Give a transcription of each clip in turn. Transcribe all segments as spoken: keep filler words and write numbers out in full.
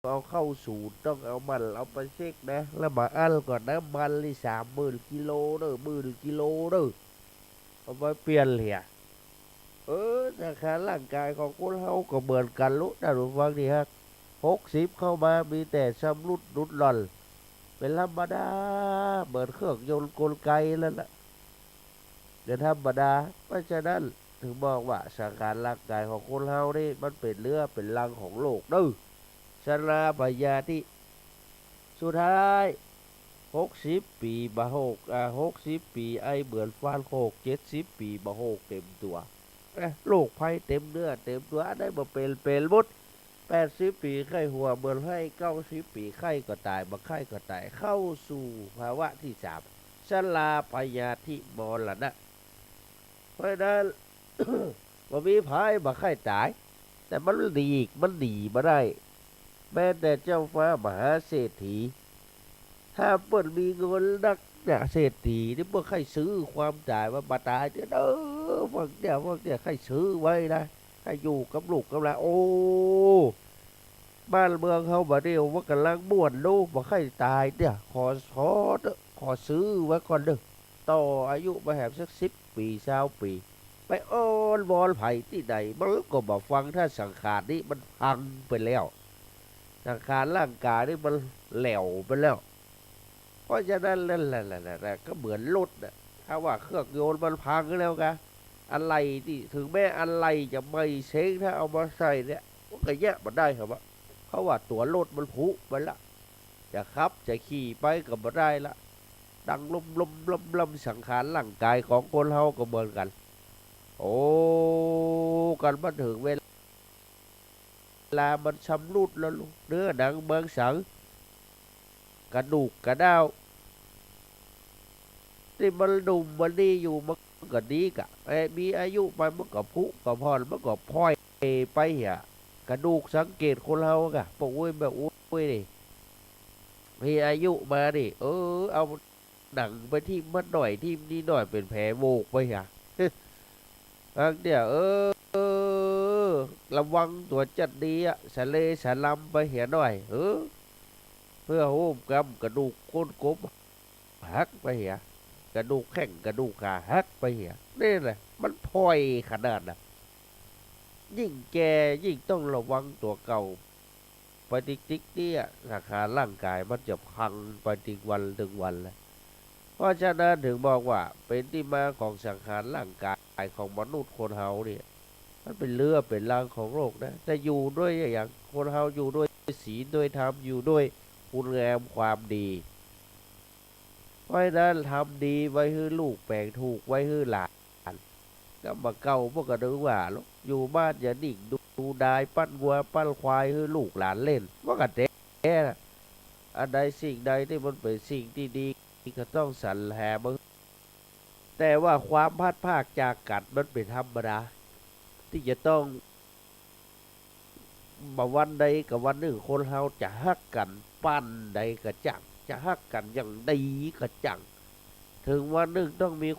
เอาเข้าศูนย์ ต้องเอามันเอาไปเช็คนะ แล้วมาอั้นก่อนนะ มันนี่สามหมื่นกิโลเน่อ หมื่นกิโลเน่อ เอาไปเปลี่ยนเหีย เออ สังขารร่างกายของคนเฮาก็เหมือนกั๋นลูก ต้านผู้ฟังตี้ฮัก หกสิบเข้ามามีแต่ชำรุดหลุดหล่อน เป๋นธรรมดา เหมือนเครื่องยนต์กลไกนั่นแหละ เป๋นธรรมดา เพราะฉะนั้นเถิงบอกว่าสังขารร่างกายของคนเฮานี่มันเป๋นเรื้อเป๋นรังของโลกเน่อ ชราพยาธิ สุดท้าย หกสิบปี๋บ่โฮก อ่า หกสิบปี๋ไอเหมือนฟานโคก เจ็ดสิบปี๋บ่โฮกเต็มตั๋ว เอ๊ะ โรคภัยเต็มเนื้อเต็มตั๋ว อันใดบ่เป๋น เป๋นหมด แปดสิบปี๋ไข้หัวเหมือนไห้ เก้าสิบปี๋ไข้ก็ต๋าย บ่ไข้ก็ต๋าย เข้าสู่ภาวะตี้สาม ชราพยาธิมรณะ เพราะฉะนั้น บ่มีใผบ่ใค่ต๋าย แต่มันหลีก มันหนีบ่ได้ แม้แต่เจ้าฟ้ามหาเศรษฐี ถ้าเปิ้นมีเงินนักเนี่ย เศรษฐีนี่เปิ้นใค่ซื้อความต๋าย ว่าบ่ต๋ายเตื้อ เออ ฟังเตื้อ ฟังเตื้อ ใค่ซื้อไว้นะ ใค่อยู่กับลูกกับหลาน โอ้ บ้านเมืองเฮาบ่าเดี่ยวมันก่ำลังม่วนลูก บ่ใค่ต๋ายเตื้อ ขอ ขอเต๊อะ ขอซื้อไว้ก่อนเต๊อะ ต่ออายุไปแหมสักสิบปี๋ ซาวปี๋ ไปอ้อนวอนใผตี้ใด มันก็บ่ฟัง ถ้าสังขารนี้มันพังไปแล้ว สังขารร่างกายนี้มันแหลวไปแล้ว เพราะฉะนั้นนั่นแหละ นั่นแหละ ก็เหมือนรถน่ะ ถ้าว่าเครื่องยนต์มันพังแล้วกะ อะไหล่ตี้ เถิงแม้อะไหล่จะใหม่เซ็ง ถ้าเอามาใส่เนี่ย มันก็เยียะบ่ได้ครับว่า เพราะว่าตั๋วรถมันผุไปละ จะขับจะขี่ไปก็บ่ได้ละ ดังลมๆๆๆ สังขารร่างกายของคนเฮาก็เหมือนกั๋น โอ้ กันมาเถิงเวลามันชำรุดแล้วลูก เนื้อหนังมังสัง กระดูกกระด้าว ตี้มันหนุ่มมันดีอยู่ มันก็ดีกะ เอ๊ะ มีอายุไปมันก็ผุก็ผ่อน มันก็ผ่อยไปเหีย กระดูก สังเกตคนเฮากะ ป้ออุ๊ยแม่อุ๊ยนี่ มีอายุมานี่ เออ เอาหนังไปทิ่มมันหน่อย ทิ่มนี่หน่อย เป๋นแผลโหวกไปเหีย อันเนี่ย เออ ระวังตั๋วจัดดีอะ สะเลสะลำไปเหียหน่อย เออ เปื้อโฮมกำ กระดูกก้นกบหักไปเหีย กระดูกแข้งกระดูกขาหักไปเหีย นี่แหละ มันผ่อยขนาดน่ะ ยิ่งแก่ยิ่งต้องระวังตั๋วเก่า ไปติ๊กๆ เนี่ย สังขารร่างกายมันจะพังไปตึงวันตึงวันแหละ เพราะฉะนั้นเถิงบอกว่าเป๋นตี้มาของสังขารร่างกายของมนุษย์คนเฮาเนี่ย มันเป๋นเรื้อเป๋นรังของโลกนะ แต่อยู่ด้วยอะหยัง คนเฮาอยู่ด้วยศีลด้วยธรรม อยู่ด้วยคุณงามความดี เพราะฉะนั้นทำดีไว้หื้อลูก แป๋งถูกไว้หื้อหลาน กำบ่าเก่าเปิ้นก็นึกว่า อยู่บ้านอย่านิ่งดูดาย ปั้นงัวปั้นควายหื้อลูกหลานเล่น มันก็แต๊น่ะ อันใดสิ่งใดตี้มันเป๋นสิ่งตี้ดีก็ต้องสรรหามา แต่ว่าความพลัดพรากจากกั๋นมันเป๋นธรรมดา ตี้จะต้อง บ่วันใดก็วันนึ่งคนเฮาจะฮักกั๋นปานใดก็จ้าง จะฮักกั๋นอย่างใดก็จ้าง เถิงวันนึ่งต้องมี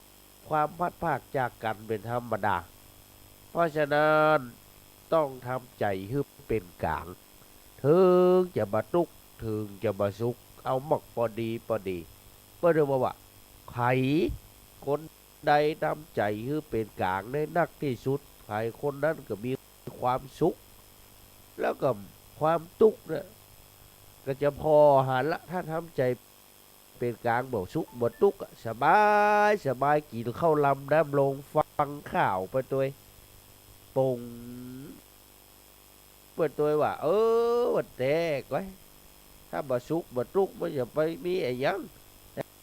ความพลัดพรากจากกั๋นเป๋นธรรมดา เพราะฉะนั้นต้องทำใจ๋หื้อเป๋นก๋าง เถิงจะบ่ตุ๊กข์ เถิงจะบ่สุข เอาหม่องปอดีปอดี เปิ้นเถิงบอกว่า ใผคนใดทำใจ๋หื้อเป๋นก๋างได้นักตี้สุด ใผคนนั้นก็มีความสุข แล้วก็ความตุ๊กข์เนี่ย ก็จะผ่อหันละ ถ้าทำใจ๋เป๋นก๋าง บ่สุขบ่ตุ๊กข์อะ สบาย สบาย กิ๋นข้าวลำน้ำลง ฟังข่าวไปตวย ป๋ง เปิ้นตวยว่า เออ ว่าแต๊ก้อย ถ้าบ่สุขบ่ตุ๊กข์ มันจะไปมีอะหยัง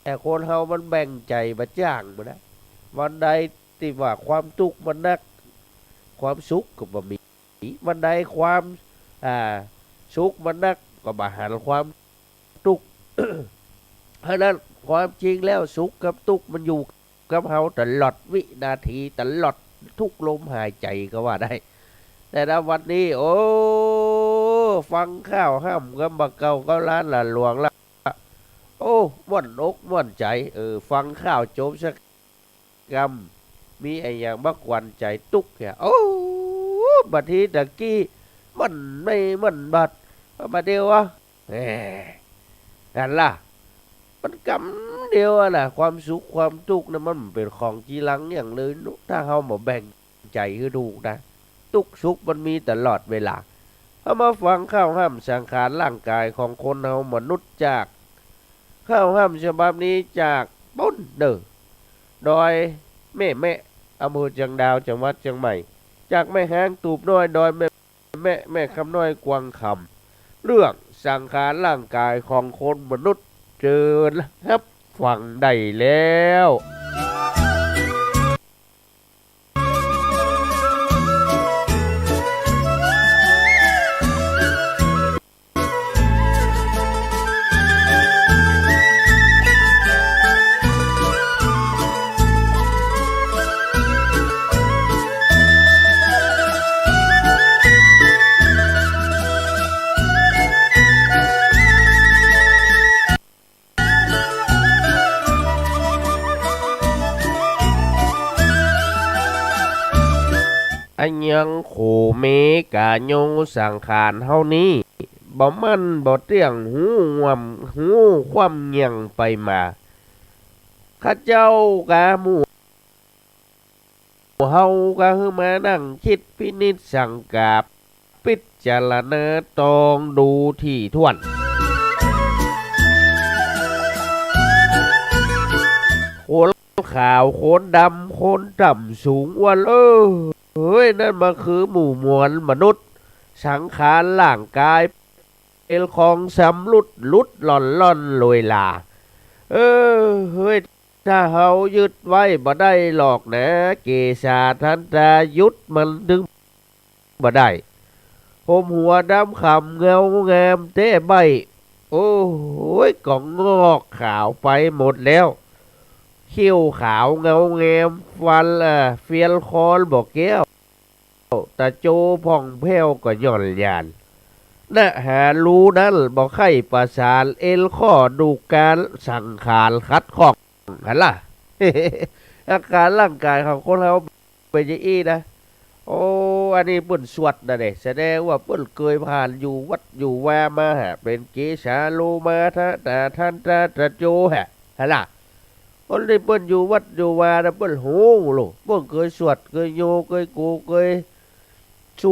แต่คนเฮามันแบ่งใจ๋บ่จ้างบ่นะ วันใดตี้ว่าความตุ๊กข์มันนัก ความสุขก็บ่มี วันใดความ อ่า สุขมันนัก ก็บ่หันความตุ๊กข์ เพราะฉะนั้นความจริงแล้วสุขกับตุ๊กข์มันอยู่กับเฮาตลอดวินาที ตลอดทุกลมหายใจ๋ก็ว่าได้ แต่ละวันนี้ โอ้ ฟังข่าวห้ามกำบ่าเก่า เก้าล้านหลานหลวงละ โอ้ ม่วนอกม่วนใจ๋ เออ ฟังข่าวจบสักกำ มีอะหยังมากวนใจ๋ตุ๊กข์เหีย โอ้ บาดทีตะกี้ มันไม่ มันบาด บ่าเดียวอะ แหม หันล่ะ มันกำเดียวอะนะ ความสุขความตุ๊กข์นะ มันเป๋นของจีรังอย่างเลยนุ ถ้าเฮาบ่แบ่งใจ๋หื้อถูกนะ ตุ๊กข์สุขมันมีตลอดเวลา เฮามาฟังข่าวห้ำสังขารร่างก๋ายของคนเฮามนุษย์จาก ข่าวห้ำฉบับนี้จากปู๊นเน่อ ดอยแม่แมะ อำเภอเจียงดาว จังหวัดเจียงใหม่ จากแม่ฮ้างตูบน้อย ดอยแม่แมะ แม่คำน้อย กวางคำ เรื่องสังขารร่างก๋ายของคนมนุษย์ เจิญฮับฟังได้แล้ว อะหยังโขเมก๋าโยสังขารเฮานี้ บ่มั่นบ่เตี้ยง ฮู้ความ ฮู้ความเงี่ยงไปมา ข้าเจ้าก๋าหมู่เฮาก๋าหื้อมานั่งกึ๊ดพินิจสังกา พิจารณาตรองดูถี่ถ้วน คนขาว คนดำ คนต่ำสูงอ้วน เออ เฮ้ย นั่นมันคือหมู่มวลมนุษย์ สังขารร่างก๋าย เป๋นของสำรุดหลุดล่อนล่อนโลยลา เออ เฮ้ย ถ้าเฮายึดไว้บ่ได้หรอกนะ เกศาทันตา หยุดมันตึงบ่ได้ ผมหัวดำคล้ำเงางามแต๊ใบ้ โอ้ย ก็งอกขาวไปหมดแล้ว คิ้วขาวเงางาม ฟัน อ่า เฟียลคอบ่แก้ว ตาโจผ่องแผ้วก็หย่อนหย่าน นะหาฮู้นั้นบ่ใค่ประสาน เอ็นข้อดูกการสังขารขัดข้อง หันล่ะ อาการร่างก๋ายของคนเฮาเป๋นจะอี้นะ โอ้ อันนี้เปิ้นสวดนะเน่ แสดงว่าเปิ้นเกยผ่านอยู่วัดอยู่วามาหะ เป๋นเกสาโลมาทะตาทันตาตะโจหะ หันล่ะ คนตี้เปิ้นอยู่วัดอยู่วานะ เปิ้นฮู้โล เปิ้นเกยสวด เกยโย เกยโก เกยส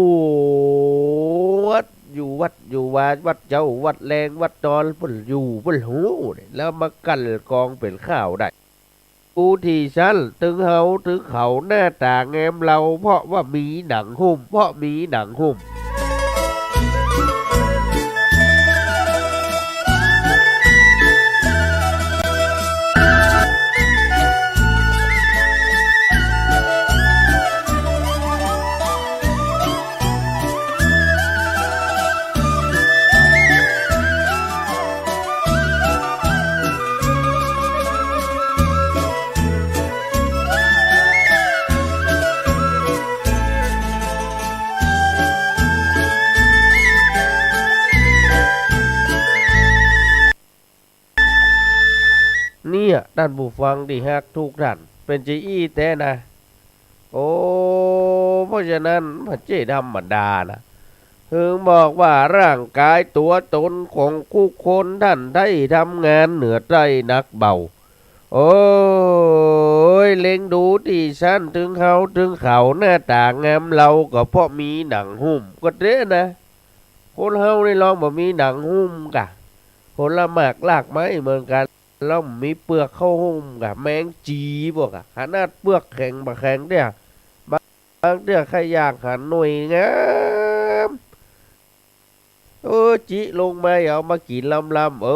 วด อยู่วัดอยู่วา วัดเจ๊า วัดแลง วัดตอน เปิ้นอยู่ เปิ้นฮู้เนี่ย แล้วมากั๋นกองเป๋นข่าวได้ อู้ ตี้สั้น ตึงเฮาตึงเขา หน้าต๋างามเฮา เพราะว่ามีหนังหุ้ม เพราะมีหนังหุ้ม เนี่ย ต้านผู้ฟังตี้ฮักกู้ต้าน เป๋นจะอี้แต๊นะ โอ้ เพราะฉะนั้นบ่ใจ้ธรรมดานะ เถิงบอกว่าร่างก๋ายตั๋วต๋นของกู้คนต้านได้ทำงานเหนือใต้หนักเบา โอ้ย เล็งดูตี้สั้น ตึงเฮาตึงเขา หน้าต๋างามเฮา ก็เพราะมีหนังหุ้ม ก็แต๊นะ คนเฮานี่ลองบ่มีหนังหุ้มก่ะ ผลหมากรากไม้เหมือนกั๋น ลองมีเปือกเข้าหุ้มก่ะ แมงจี๋บ่ก่ะ ขนาดเปือกแข็งบ่แข็งเตื้อ บาง บางเตื้อใค่อยากหันหน่วยงาม เออ จิลงมาเอามากิ๋นลำๆ เอ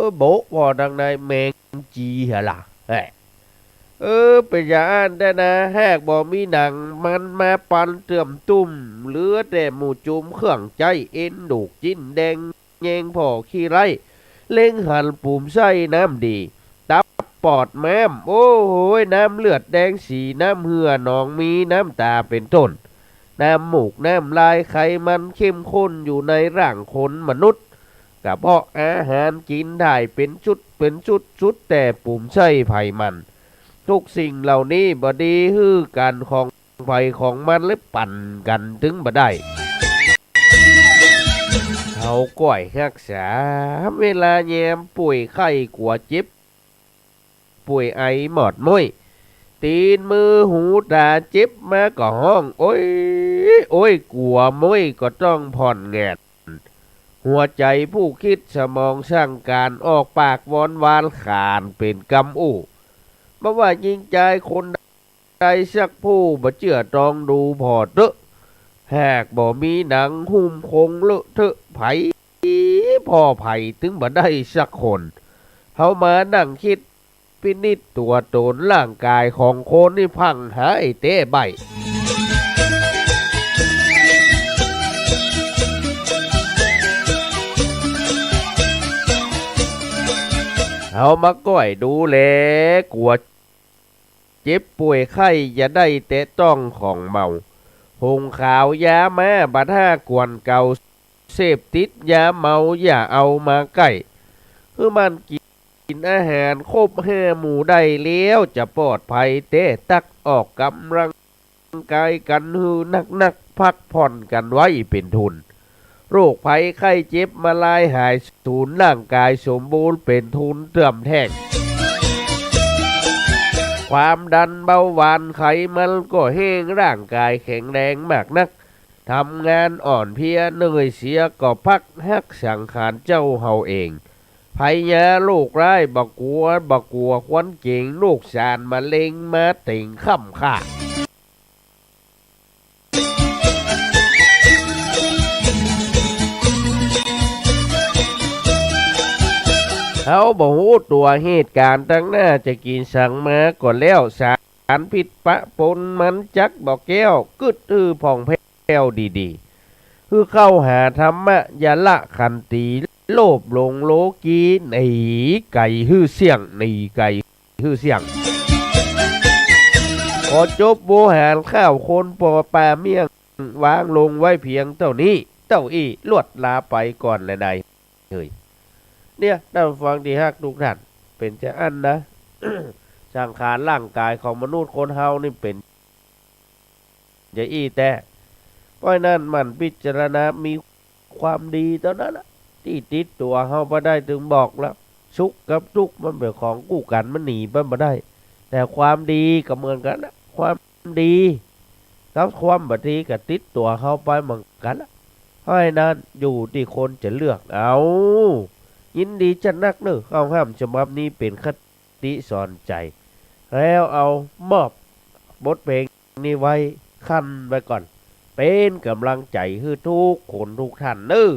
อ โบ๊ะผ่อตังใน แมงจี๋หะล่ะ แหะ เออ เป๋นจะอั้นแต๊นะ หากบ่มีหนังมันมาปันเตื้อมตุ้ม เหลือแต่หมู่จุมเครื่องใจ๊ เอ็นดูกจิ๊นแดง แยงผ่อขี้ไร้ เล็งหันปูมไส้น้ำดี ตับปอดม้าม โอ้โหย น้ำเลือดแดงสี น้ำเหื่อหนองมี น้ำต๋าเป๋นต้น น้ำมูก น้ำลาย ไขมันเข้มข้นอยู่ในร่างคนมนุษย์ ก็เพราะอาหารกิ๋นถ่ายเป๋นชุดเป๋นชุด สุดแต่ปูมไส้ใผมัน ทุกสิ่งเหล่านี้บ่ดีหื้อกั๋น ของใผของมัน เลยปั่นกั๋นตึงบ่ได้ เอาก้อยฮักษา เวลาแยมป่วยไข้กั๋วเจ็บ ป่วยไอหมอดม้อย ตี๋นมือหูต๋าเจ็บมาก็ฮ้อง โอ๊ย โอ๊ย กั๋วม้อยก็ต้องผ่อนแงน หัวใจ๋ผู้กึ๊ดสมองสั่งก๋าน ออกปากวอนวานขานเป๋นกำอู้ บ่ว่าญิงจายคนใดสักผู้ บ่เจื้อตองดูผ่อเต๊อะ หากบ่มีหนังหุ้มคงเลอะเต๊อะ ใผผ่อใผตึงบ่ได้สักคน เฮามานั่งกึ๊ด พินิจตั๋วต๋นร่างก๋ายของคนนี่พังหายแต๊ใบ้ เฮามาก้อยดูแล กั๋วเจ็บป่วยไข้อย่าได้แตะต้องของเมา หงส์ขาวยาม้าบ่ถ้ากวนเก่า เสพติดยาเมาอย่าเอามาใก้ หื้อมันกิ๋นอาหารครบห้าหมู่ได้แล้ว จะปลอดภัยแต๊ ตักออกกำลังก๋ายกั๋นหื้อนักๆ พักผ่อนกั๋นไว้เป๋นทุน โรคภัยไข้เจ็บมาลายหายสูญ ร่างก๋ายสมบูรณ์เป๋นทุนเติมแท่ง ความดันเบาหวานไขมันก็แห้ง ร่างก๋ายแข็งแรงมากนัก ทำงานอ่อนเพลียเหนื่อยเสียก็พัก ฮักสังขารเจ้าเฮาเอง ภัยยาโรคร้ายบ่กั๋ว บ่กั๋วควันเก๋ง โรคสารมะเร็งมาเต็งค่ำค่า เฮาบ่ฮู้ตั๋วเหตุก๋ารณ์ตังหน้าจะกิ๋นสังมาก็แล้ว สารพิษปะปนมันจักบ่แก้ว กึ๊ดหื้อผ่องแผ้วดีๆ หื้อเข้าหาธรรมะ อย่าละขันตี โลภหลงโลกี หนีไก๋หื้อเสี้ยง หนีไก๋หื้อเสี้ยง ขอจบโวหารข้าวคนปอปลาเมี่ยง วางลงไว้เพียงเต้านี้ เต้าอี้ ลวดลาไปก่อนแลนายเฮย เนี่ย ต้านฟังตี้ฮักกู้ต้าน เป๋นจาอั้นนะ สังขารร่างก๋ายของมนุษย์คนเฮานี่เป๋นจาอี้แต๊ เพราะฉะนั้นหมั่นพิจารณา มีความดีเต้านั้นละ ตี้ติดตั๋วเฮาไปได้ ตึงบอกแล้ว สุขกับทุกข์มันเป๋นของกู้กั๋น มันหนีไปบ่ได้ แต่ความดีก็เหมือนกั๋นนะ ความดีกับความบ่ดีก็ติดตั๋วเฮาไปเหมือนกั๋นละ เพราะฉะนั้นอยู่ตี้คนจะเลือกเอา ยินดีจานักเน่อ ข้าวห้ามฉบับนี้เป๋นคติสอนใจ๋ แล้วเอามอบบทเพลงนี้ไว้คั่นไว้ก่อน เป๋นก๋ำลังใจ๋หื้อกู้คนกู้ต้านเน่อ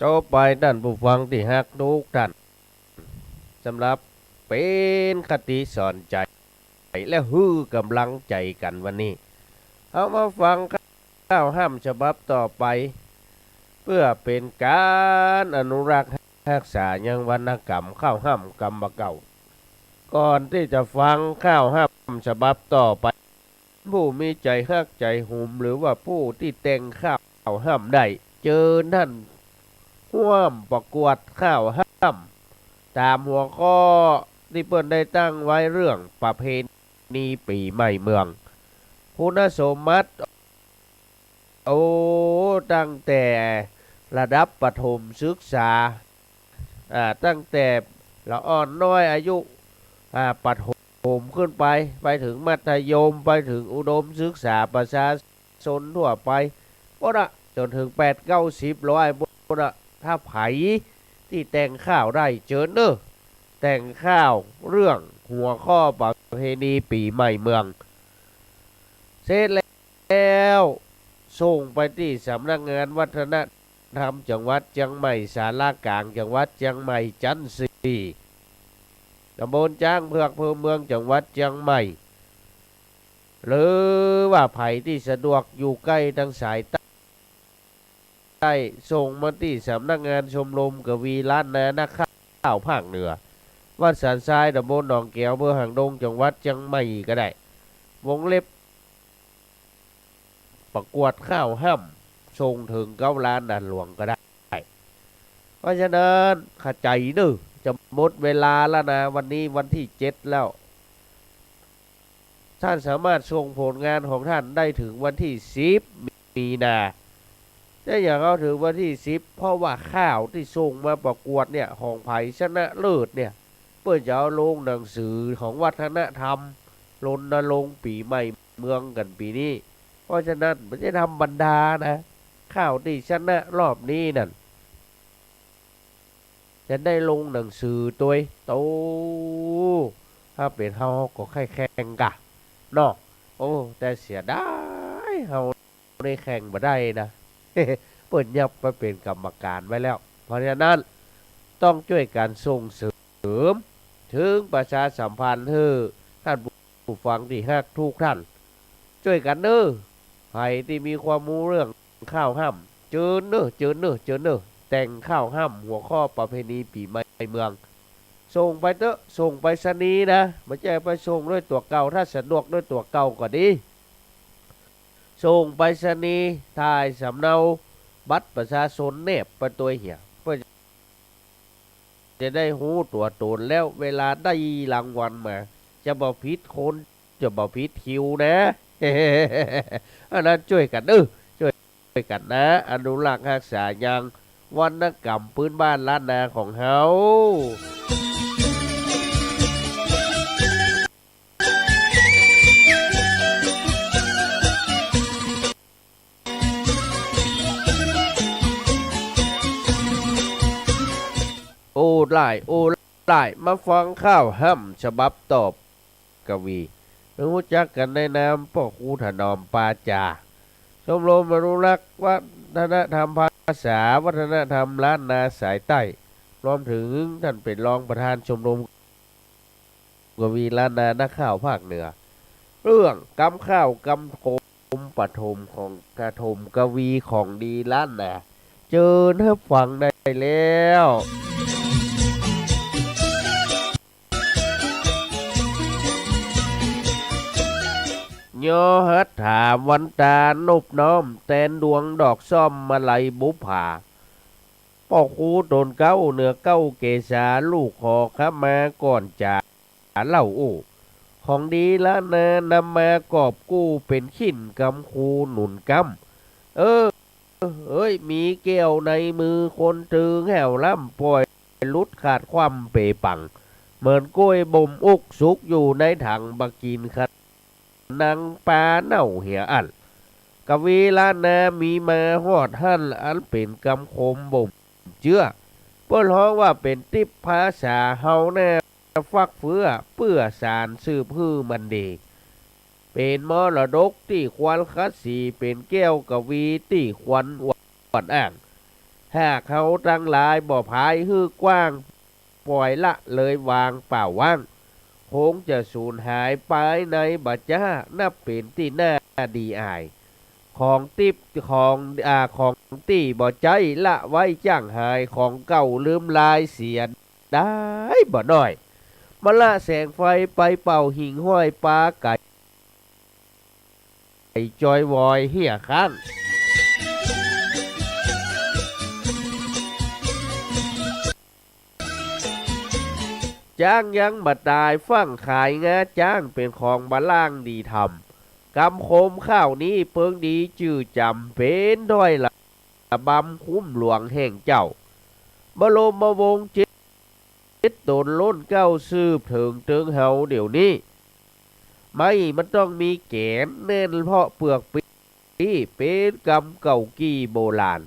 ต่อไปต้านผู้ฟังตี้ฮักทุกต้าน สำหรับเป๋นคติสอนใจ๋ และหื้อก๋ำลังใจ๋กั๋นวันนี้ เฮามาฟังข้าวฮ่ำฉบับต่อไป เปื้อเป๋นก๋านอนุรักษ์ฮักษายังวรรณกรรมข้าวฮ่ำกำบ่าเก่า ก่อนตี้จะฟังข้าวฮ่ำฉบับต่อไป ผู้มีใจ๋ฮักใจ๋หุม หรือว่าผู้ตี้แต่งข้าวฮ่ำได้ เจิญต้านฮ่วมประกวดข้าวฮ่ำ ต๋ามหัวข้อตี้เปิ้นได้ตั้งไว้เรื่องประเพณีปี๋ใหม่เมือง คุณสมบัติ โอ้ ตั้งแต่ระดับประถมศึกษา อ่า ตั้งแต่ละอ่อนน้อยอายุ อ่า ประถมขึ้นไป ไปเถิงมัธยม ไปเถิงอุดมศึกษาประชาชนทั่วไป ปู๊นน่ะ จ๋นเถิงแปดเก้าสิบร้อย ปู๊นน่ะ ถ้าใผตี้แต่งข้าวได้เจิญเน่อ แต่งข้าวเรื่องหัวข้อประเพณีปี๋ใหม่เมือง เสร็จแล้ว ส่งไปตี้สำนักงานวัฒนธรรมจังหวัดเจียงใหม่ ศาลาก๋างจังหวัดเจียงใหม่ จั๊นสี่ ต๋ำบลจ๊างเผือก อำเภอเมือง จังหวัดเจียงใหม่ หรือว่าใผตี้สะดวกอยู่ใก้ตางสายใต้ ส่งมาตี้สำนักงานชมรมกวีล้านนานักข่าวภาคเหนือ วัดสันทราย ต๋ำบลหนองแก๋ว อำเภอหางดง จังหวัดเจียงใหม่ก็ได้ วงเล็บ ประกวดข้าวฮ่ำ ส่งเถิงเก๊าล้านนาหลวงก็ได้ เพราะฉะนั้น เข้าใจ๋เน่อ จะหมดเวลาแล้วนะ วันนี้วันตี้เจ็ดแล้ว ต้านสามารถส่งผลงานของต้านได้เถิงวันตี้สิบ มีนา จะอย่างเอาเถิงวันตี้สิบ เพราะว่าข้าวตี้ส่งมาประกวดเนี่ย ของใผชนะเลิศเนี่ย เปิ้นจะเอาลงหนังสือของวัฒนธรรม รณรงค์ปี๋ใหม่เมืองกั๋นปี๋นี้ เพราะฉะนั้น บ่ใจ้ธรรมดานะ ข้าวตี้ชนะรอบนี้นั่น จะได้ลงหนังสือตวย โต ถ้าเป๋นเฮา เฮาก็ใค่แข่งก่ะ เนาะ โอ้ แต่เสียดาย เฮา ได้แข่งบ่ได้นะ เปิ้นยับไปเป๋นกรรมก๋านไว้แล้ว เพราะฉะนั้น ต้องจ้วยกั๋นส่งเสริม เถิงประชาสัมพันธ์หื้อต้านผู้ฟังตี้ฮักทุกต้าน จ้วยกั๋นเน่อ ใผตี้มีความฮู้เรื่องข้าวฮ่ำ เจิญเน่อ เจิญเน่อ เจิญเน่อ แต่งข้าวฮ่ำหัวข้อประเพณีปี๋ใหม่เมือง ส่งไปเต๊อะ ส่งไปรษณีย์นะ บ่ใจ้ไปส่งด้วยตั๋วเก่า ถ้าสะดวกด้วยตั๋วเก่าก็ดี ส่งไปรษณีย์ ถ่ายสำเนาบัตรประชาชนแนบไปตวยเหีย เปิ้นจะได้ฮู้ตั๋วต๋น แล้วเวลาได้รางวัลมา จะบ่ผิดคน จะบ่ผิดคิวนะ อันนั้นจ้วยกั๋นเน่อ จ้วยกั๋นนะ อนุรักษ์ฮักษายังวรรณกรรมปื้นบ้านล้านนาของเฮา โอ้หลาย โอ้หลาย มาฟังข้าวฮ่ำฉบับต่อ กวี หื้อฮู้จักกั๋นในนามป้อครูถนอมปาจา ชมรมอนุรักษ์วัฒนธรรมภาษา วัฒนธรรมล้านนาสายใต้ รวมเถิงต้านเป๋นรองประธานชมรมกวีล้านนานักข่าวภาคเหนือ เรื่องกำข้าวกำโขมปฐมของ กระถมกวีของดีล้านนา เจิญฮับฟังได้แล้ว ยอหัตถาวันตานบน้อม แตนดวงดอกส้อมมาลัยบุปผา ป้อครูต๋นเก๊าเหนือเก๊าเกศา ลูกขอขมาก่อนจ๋า เล่าอู้ ของดีล้านนานำมากอบกู้ เป๋นขิ้นกำคูหนุนก๊ำ เออ เอ้ย มีแก้วในมือคนตึงแห้วล้ำ ป่อยหลุดขาดคว่ำเป๋ปัง เหมือนก้วยบ่มอุกสุกอยู่ในถังบ่ากิ๋น คะนังปลาเน่าเหียอั้น กวีล้านนามีมาฮอดหั้น อันเป๋นกำคมบ่มเจื้อ เปิ้นฮ้องว่าเป๋นติ๊บ ภาษาเฮาแน่ฟักเฟื้อ เปื้อสานสืบหื้อมันดี เป๋นมรดกตี้ควรขัดสี เป๋นแก้วกวีตี้ควรอวดอ้าง หากเฮาตังหลายบ่ผายหื้อกว้าง ป่อยละเลยวางเปล่าว่าง คงจะสูญหายไปในบ่จ๊า นับเป๋นตี้น่าดีอาย ของติ๊บ ของ อ่า ของตี้บ่ใจ๊ละไว้จ้างหาย ของเก่าลืมลายเสียดายบ่น้อย มะละแสงไฟไปเป่าหิ่งห้อยปาไก่ ไอ้จอยวอยเฮียข้าง จ๊างยังบ่ต๋าย ฟั่งขายงาจ๊างเป๋นของบ่ล่างดีธรรม กำคมข้าวนี้เปิงดีจื้อจ๋ำ เป๋นถ้อยระบำคุ้มหลวงแห่งเจ้า บรมวงศ์เจ็ด เจ็ดต๋นล้นเกล้าสืบเถิงเติงเฮาเดี๋ยวนี้ ไม้มันต้องมีแก๋น แน่นเพาะเปือกปี้ เป๋นกำเก่ากี้โบราณ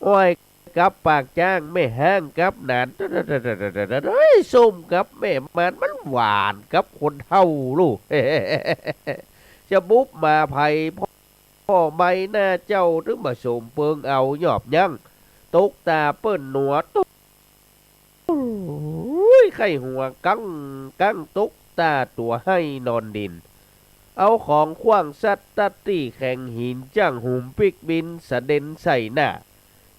อ้อยกับปากจ๊าง แม่ฮ้างกับหนาน เฮ้ย ส้มกับแม่มาน มันหวานกับคนเฒ่าลูก จะบุบมาไผ พ่อไม้หน้าเจ้า ตึงบ่สมเปิงเอายอบยั้ง ตกต๋าเปิ้นหนัว โอ้ย ไข้หัวกังกัง ตกต๋าตั๋วไห้นอนดิน เอาของขว้างสัตว์ตัดตี้แข็งหิน จ้างหุมปิ๊กบินสะเด็นใส่หน้า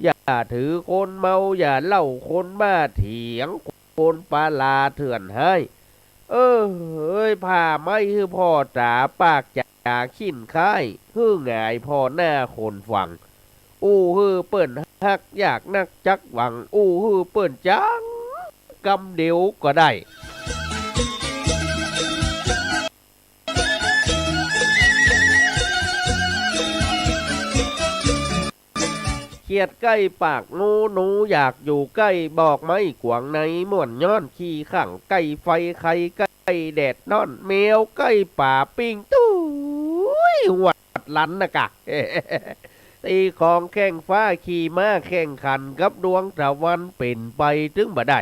อย่าถือคนเมา อย่าเล่าคนบ้า เถียงคนปาลาเถื่อนฮ้าย เออ เอ้ย ผ่าไม้หื้อพ่อต๋า ปากจ๋าขิ้นค้าย หื้อหงายผ่อหน้าคนฟัง อู้หื้อเปิ้นฮักอยากนักจักหวัง อู้หื้อเปิ้นจังกำเดียวก็ได้ เขียดใก้ปากหนู หนูอยากอยู่ใก้ บอกไม้กวางในม่วนย้อน ขี้ขังใก้ไฟ ไข่ใก้แดดฮ้อน แมวใก้ป๋าปิ้ง ตุ๊ย หวัดหลันนะกะ ตีของแข่งฟ้า ขี่ม้าแข่งขันกับดวงตะวัน เป๋นไปตึงบ่ได้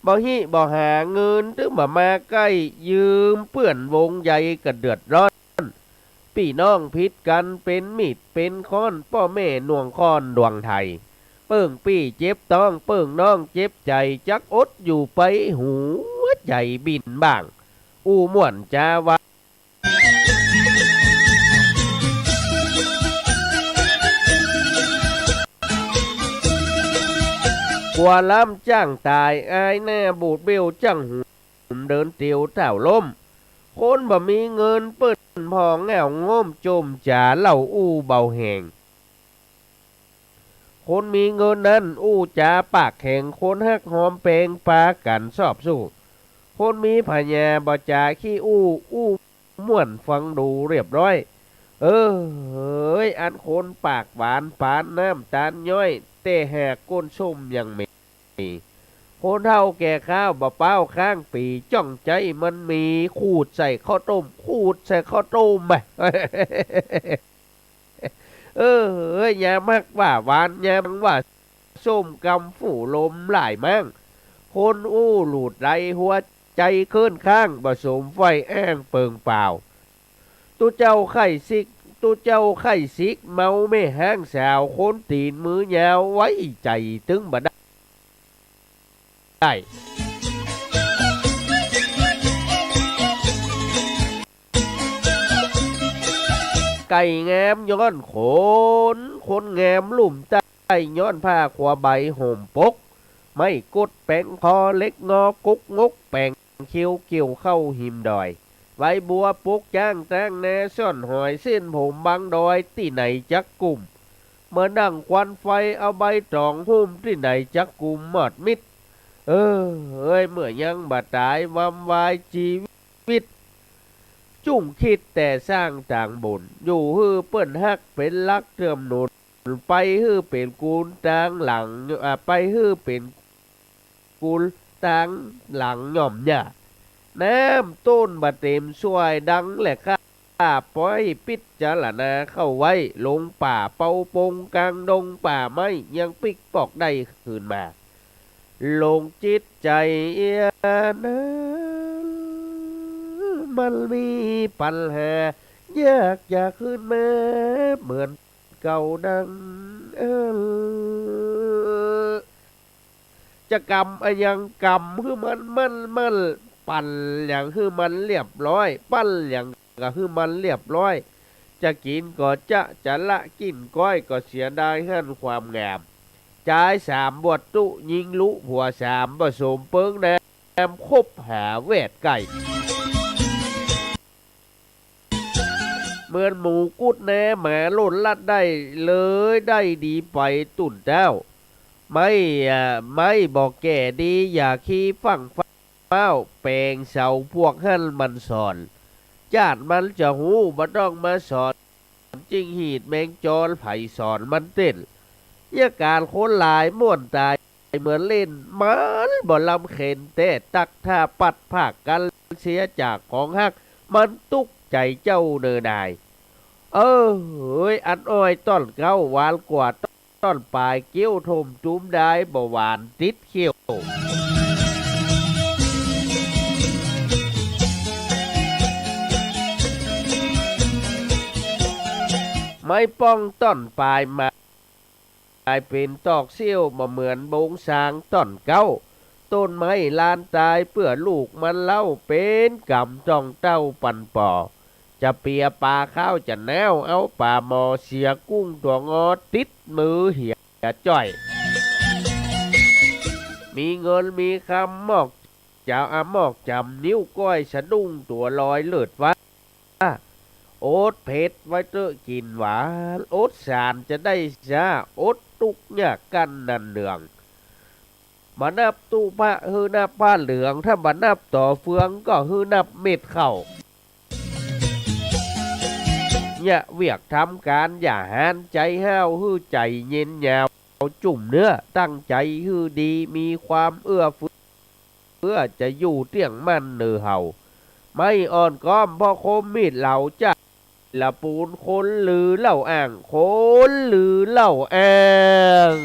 บ่ฮิบ่หาเงินตึงบ่มาใก้ ยืมเปื้อนวงใยก็เดือดร้อน ปี้น้องผิดกั๋นเป๋นมีดเป๋นค้อน ป้อแม่หน่วงค้อนดวงไถ เปิ้งปี้เจ็บต๊อง เปิ้งน้องเจ็บใจ๋ จักอดอยู่ไปหัวใจ๋บิ่นบ้าง อู้ม่วนจ๋าว่า กั๋วล้ำจ้างต๋าย อายหน้าบูดเบี้ยว จ้างหุมเดินเตียวเต้าล้ม คนบ่มีเงินเปิ้นผ่อเหง้าโง้ม จมจ๋าเล่าอู้เบาแหง คนมีเงินนั้นอู้จ๋าปากแข็ง คนฮักหอมแปงปากั๋นซอบสู้ คนมีผญาบ่จ๋าขี้อู้ อู้ม่วนฟังดูเรียบร้อย เออ เฮ้ย อันคนปากหวานปานน้ำต๋าลย้อย แต่หากก้นส้มยังมี คนเฒ่าแก่ข้าวบ่ป๊าวข้างปี๋ จ้องใจ๊มันมี ขูดใส่ข้าวต้ม ขูดใส่ข้าวต้มอะ เออ เฮ้ย ยามฮักว่าหวาน ยามว่าส้ม กำฟู่ลมหลายมั้ง คนอู้หลูดไหล หัวใจ๋เคิ้นค้าง บ่สมใฝ่อ้างเปิงเปล่า ตุ๊เจ้าไข้สิก ตุ๊เจ้าไข้สิก เมาแม่ฮ้างสาว คนตี๋นมือยาว ไว้ใจ๋ตึงบ่ได้ ได้ ไก่งามย้อนขน คนงามลุ่มใต้ย้อนผ้าครัวใบห่มปก ไม้กดแป๋งคอ เหล็กงอกุกงก แป๋งเขียวเกี่ยวเข้าหิมดอย ใบบัวปลูกจ๊าง ตางนาซ่อนหอย เส้นผมบังดอย ตี้ไหนจักกุ้ม เหมือนดั่งควันไฟ เอาใบต๋องหุ้ม ตี้ไหนจักกุ้มหมดมิด เออ เอ้ย เมื่อยังบ่ต๋าย วำวายจีวิต จุ่งคิดแต่สร้างตางบุญ อยู่หื้อเปิ้นฮักเป๋นหลักเกื้อหนุน ไปหื้อเป๋นกูลตางหลัง อ่า ไปหื้อเป๋นกูล ตางหลังย่อมยาก น้ำต้นบ่เต็มส่วยดังแลข้า ปอยปิจารณาเข้าไว้ หลงป่าเปาปงกลางดงป่าไม้ ยังปิ๊กปอกได้คืนมา หลงจิตใจ๋เอี้ยนั้น มันมีปัญหา อยากจะคืนมาเหมือนเก่าดังเอิ้น จะกำอะหยังกำหื้อมันมั่นมั่น ปั่นหยังหื้อมันเรียบร้อย ปั้นหยังก็หื้อมันเรียบร้อย จะกิ๋นก็จะ จะละกิ๋นก้อยก็เสียดายหั้นความงาม จายสามวัตถุ ญิงลุผัวสาม ผสมเปิ้งน้ำ คบหาแวดใก้ เหมือนหมูกุดแน หมาล่นลัดได้ เลยได้ดีไปตุ๊นเต้า ไม้ อ่า ไม้บ่แก่ดี อย่าขี้ฟั่งฟ้าว แป๋งเสาพวกหั้นมันสอน จ้านมันจะฮู้ บ่ต้องมาสอน จิงหีดแมงจอน ใผสอนมันเต้น เยียะก๋านคนหลายม่วนต๋าย เหมือนเล่น มันบ่ลำเข็ญแต๊ ตั๊กถ้าปัดพรากกั๋นเสียจากของฮัก มันตุ๊กใจ๋เจ้าเน่อหน่าย เอ้ย อันอ้อยต้อนเก๊า หวานกว่าต้อนป๋าย เกี้ยวถมจุ๊มดาย บ่หวานติดเขี้ยว ไม้ป้องต้อนป๋ายมา ก๋ายเป๋นตอกเสี้ยว บ่เหมือนบงซางต้อนเก๊า ต้นไม้ลานต๋ายเปื้อลูกมันเล่า เป๋นก๋รรมต้องเต้าปันป่อ จะเปียป๋าข้าวจะน้าว เอาป๋าหมอเสียกุ้งตั๋วงอ ติดมือเหียจ้อย มีเงินมีคำมอก จ๋าอะมอกจ๋ำ นิ้วก้อยสะดุ้งตั๋วลอยเลิศฟ้า อดเผ็ดไว้เต๊อะกิ๋นหวาน อดสานจะได้ซ้า อดตุ๊กข์ยากกั้นนันเนือง บ่นับตู้พระหื้อนับผ้าเหลือง ถ้าบ่นับต่อเฟืองก็หื้อนับเม็ดข้าว เยียะเวียกทำก๋าน อย่าฮ้านใจ๋ห้าว หื้อใจ๋เย็นยาว จุ่มเนื้อ ตั้งใจ๋หื้อดี มีความเอื้อเฟื้อ เปื้อจะอยู่เตี้ยงมั่นเน่อเฮา ไม้อ่อนก้อมพ่อคมมีดเหลา จะละปูนคนลือเล่าอ้าง คนลือเล่าอ้าง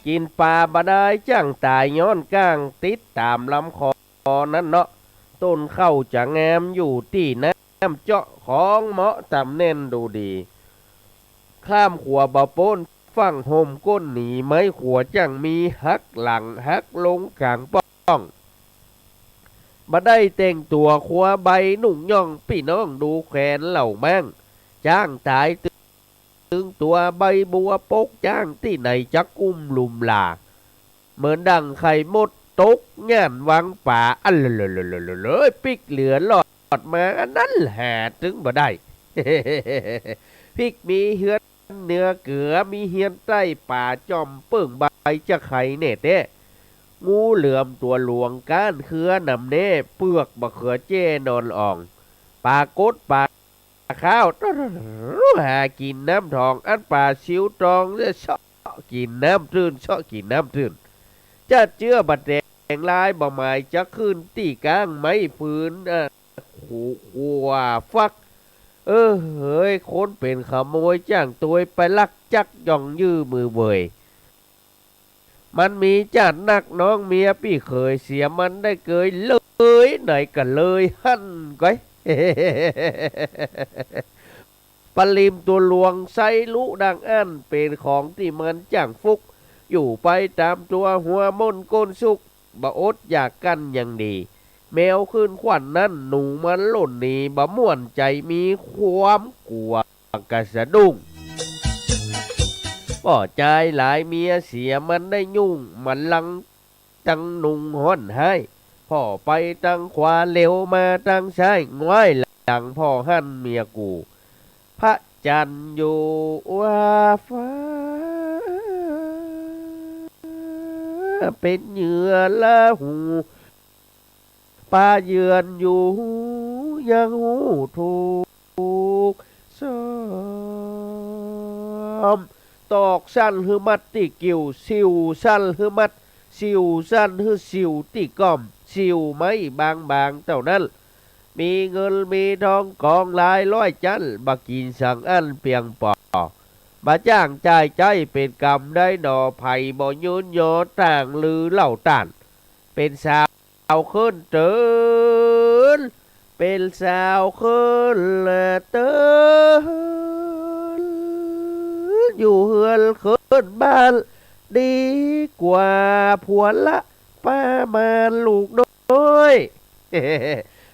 กิ๋นป๋าบ่ดาย จ้างต๋ายย้อนก้าง ติดต๋ามลำคอ นั้นเนาะ ต้นข้าวจะงามอยู่ตี้น้ำเจาะ ของเหมาะต๋ำแหน่นดูดี ข้ามขัวบ่ป๊น ฟั่งห่มก้นหนี ไม้ขัวจั่งมี หักหลังหักลงก๋างป้อง บ่ได้แต่งตั๋วขัวใบนุ่งย่อง ปี้น้องดูแขวนเหล่ามั่ง จ้างต๋ายตึง ตึงตั๋วใบบัวปก จ้างตี้ไหนจักกุ้มลุมลา เหมือนดั่งไข่มดตกหญ้านวังป๋า อะเลอะเลอะเลอะเลอะเลอะ ปิ๊กเหลือรอดมาอันนั้นหาตึงบ่ได้ ปิ๊กมีเฮือนเหนือเกือ มีเฮือนใต้ป๋า จ่อมเปิ้งใบจะไขแน่แต๊ งูเหลือมตั๋วหลวงก้านเครือนำแน่ เปือกบ่าเขือแจ้นอนอ่อง ป๋ากดป๋า ข้าว หากิ๋นน้ำทอง อันป๋าซิวตองจะเซาะกิ๋นน้ำตื้น เซาะกิ๋นน้ำตื้น จะเจื้อบ่าแตงลาย บ่หมายจะขึ้นตี้ก้างไม้ฟืน อ่ะ ขู ขัวฟัก เออ เฮ้ย คนเป๋นขโมยจ้างตวย ไปลักจักย่องยื้อมือเบย มันมีจ้านนักน้องเมียปี้เขย เสียมันได้เกย เลยไหนก็เลยหั้นก้อย ปริมตั๋วหลวงไซลุดังอั้น เป๋นของตี้มันจ้างฟุก อยู่ไปต๋ามตั๋วหัวม่นก้นสุก บ่อดอยากกั้นยังดี แมวขึ้นขวัญนั้น หนูมันล่นหนี บ่ม่วนใจ๋มีความกั๋ว กะสะดุ้ง ป้อจายหลายเมียเสียมันได้ยุ่ง มันลังตังนุงฮ้อนฮ้าย พ่อไปตังขวาเหลียวมาตังซ้าย ง้อยหลังพ่อหั้นเมียกู พระจันทร์อยู่ว่าฟ้า เป๋นเหยื่อลาหู ปาเยือนอยู่ ยังฮู้ถูกซ้อม ตอกสั้นหื้อมัดตี้กิ่ว สิวสั้นหื้อมัด สิวสั้นหื้อสิวตี้ก้อม สิวไม้บางๆ เต้านั้น มีเงินมีทองกองหลายร้อยจั้น บ่ากิ๋นสังอั้นเปียงปอ บ่าจ้างจ่ายใจ๊เป๋นกำได้หนอ ใผบ่ายืนยอต่างลือเล่าต้าน เป๋นสาวเคิ้นเติน เป๋นสาวเคิ้นเติน อยู่เฮือนเคิ้นบ้าน ดีกว่าผัวละประมาณลูกน้อย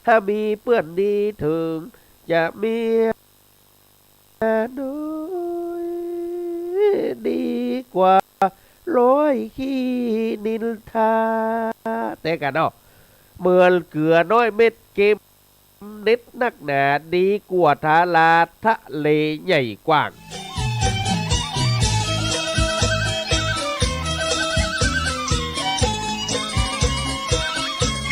ถ้ามีเปื้อนดีเถิงจะเมียน้อย ดีกว่าร้อยขี้นินทา แต่กั๋นเนาะ เหมือนเกลือน้อยเม็ดเกม เน็ดนักหนา ดีกว่าทาราทะเลใหญ่กว้าง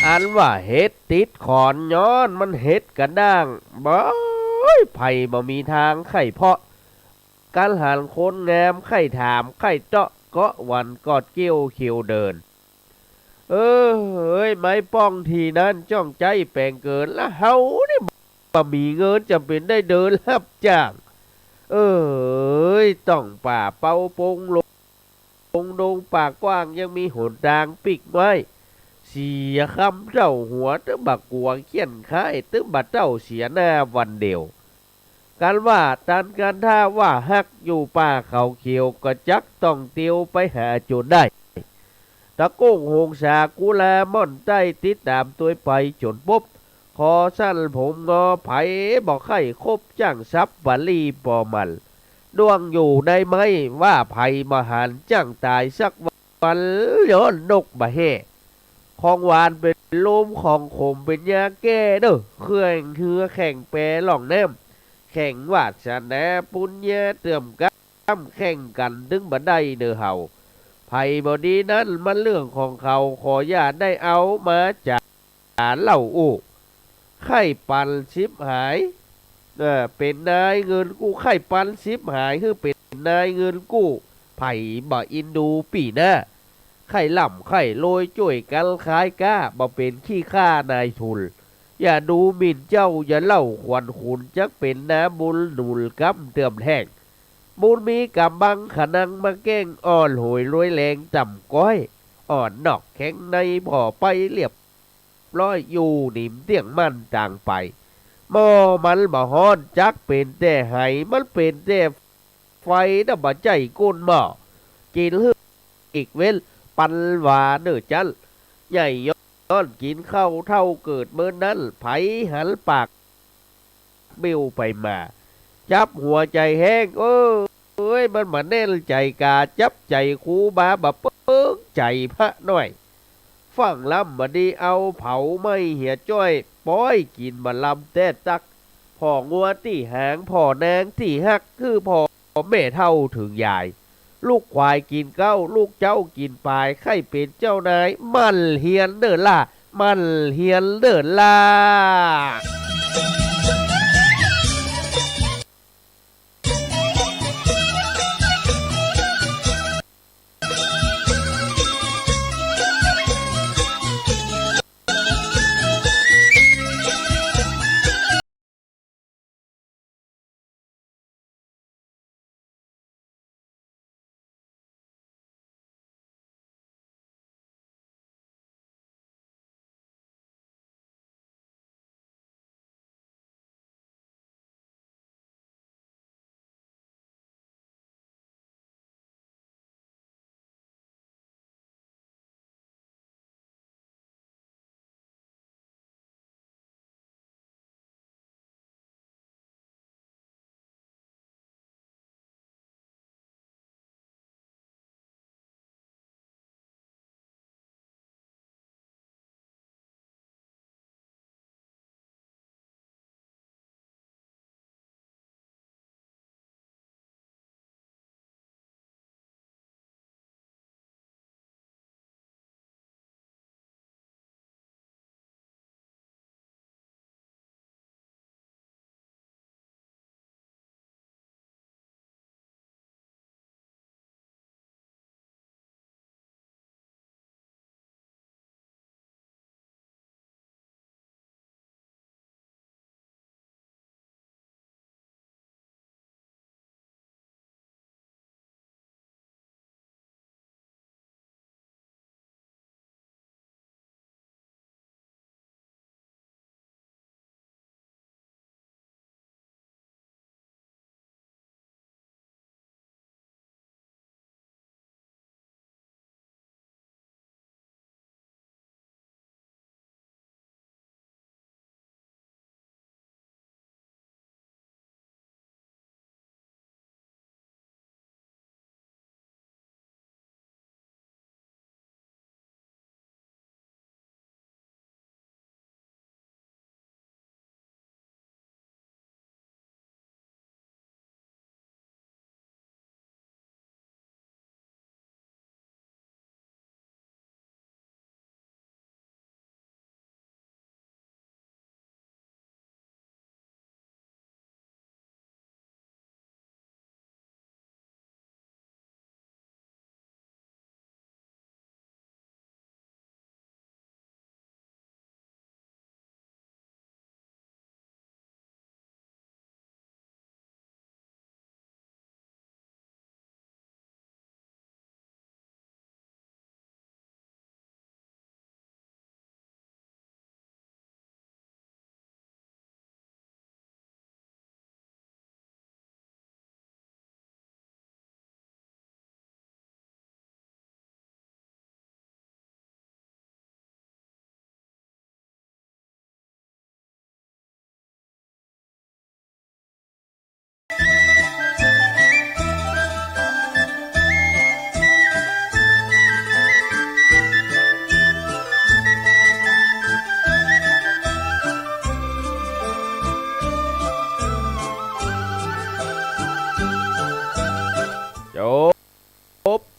อันว่าเห็ดติดขอนย้อนมันเห็ดกระด้าง บ่อย ใผบ่มีทางใค่เพาะ กั๋นหันคนงามใค่ถามใค่เจาะ เกาะวันกอดเกี้ยวเขียวเดิน เออ เอ้ย ไม้ป้องตี้นั้นจ้องใจ๊แป๋งเกิน ละเฮานี่บ่มีเงินจ๋ำเป๋นได้เดินฮับจ้าง เอ้ย ต้องป่าเปาปงลง ปงดงป่ากว้างยังมีหนตางปิ๊กไว้ เสียคำเจ้าหัวตึงบ่ากั๋วเขี้ยนค้าย ตึงบ่าเต้าเสียหน้าวันเดียว กั๋นว่าตันกั๋นถ้าว่าฮักอยู่ป่าเขาเขียว ก็จักต้องเตียวไปหาจ๋นได้ ตะโก้งหงสากุลาม่อนใต้ ติดต๋ามตวยไปจ๋นปบ ขอสั้นผมงอ ใผบ่ใค่คบจ้างสับปะลี่ปอมัน ด้วงอยู่ในไม้ว่าใผบ่หัน จ้างต๋ายสักวันย้อนนกบ่าแฮ่ ของหวานเป๋นลม ของขมเป๋นยาแก้เน่อ แข่งเฮือแข่งแปล่องน้ำ แข่งวาสนาปุญญาเติมกำ แข่งกั๋นตึงบ่ได้เน่อเฮา ใผบ่ดีนั้นมันเรื่องของเขา ขออย่าได้เอามาจ๋าเล่าอู้ ใค่ปันฉิบหาย เออ เป๋นนายเงินกู้ ใค่ปันฉิบหายหื้อเป๋นนายเงินกู้ ใผบ่อินดูปี้หน้า ใค่ร่ำใค่รวยจ้วยกั๋นขายก๊า บ่เป๋นขี้ข้านายทุน อย่าดูหมิ่นเจ้า อย่าเล่าขวัญขุน จักเป๋นนาบุญหนุนกำเติมแท่ง บุญมีก๋ำบังขะนังมาแก้ง อ่อนโหยรวยแรงต่ำก๊อย อ่อนนอกแข็งในผ่อไปเรียบร้อย อยู่หนิมเตี้ยงมั่นตางไป หม้อมันบ่ฮ้อน จักเป๋นแต่ไห มันเป๋นแต่ไฟ น่ะบ่ใจ้ก้นหม้อ กิ๋นหื้ออีกเว้น ปันหวาเน่อจั้น ใหญ่ย้อนกิ๋นข้าวเฒ่าเกิดเมินนั้น ใผหันปาก เบลไปมา จับหัวใจ๋แฮง เอ้ย มันบ่าแน่นใจ๋กา จับใจ๋ครูบาบ่าเปิ้งใจ๋พระน้อย ฟั่งลำบ่ดีเอาเผาไหม้เหียจ้อย ป้อยกิ๋นบ่าลำแต๊ตั๊ก ผ่องัวตี้หาง ผ่อนางตี้ฮัก คือผ่อแม่เฒ่าเถิงยาย ลูกควายกิ๋นเก๊า ลูกเจ๊ากิ๋นป๋าย ใค่เป๋นเจ้านาย หมั่นเฮียนเน่อล่า หมั่นเฮียนเน่อล่า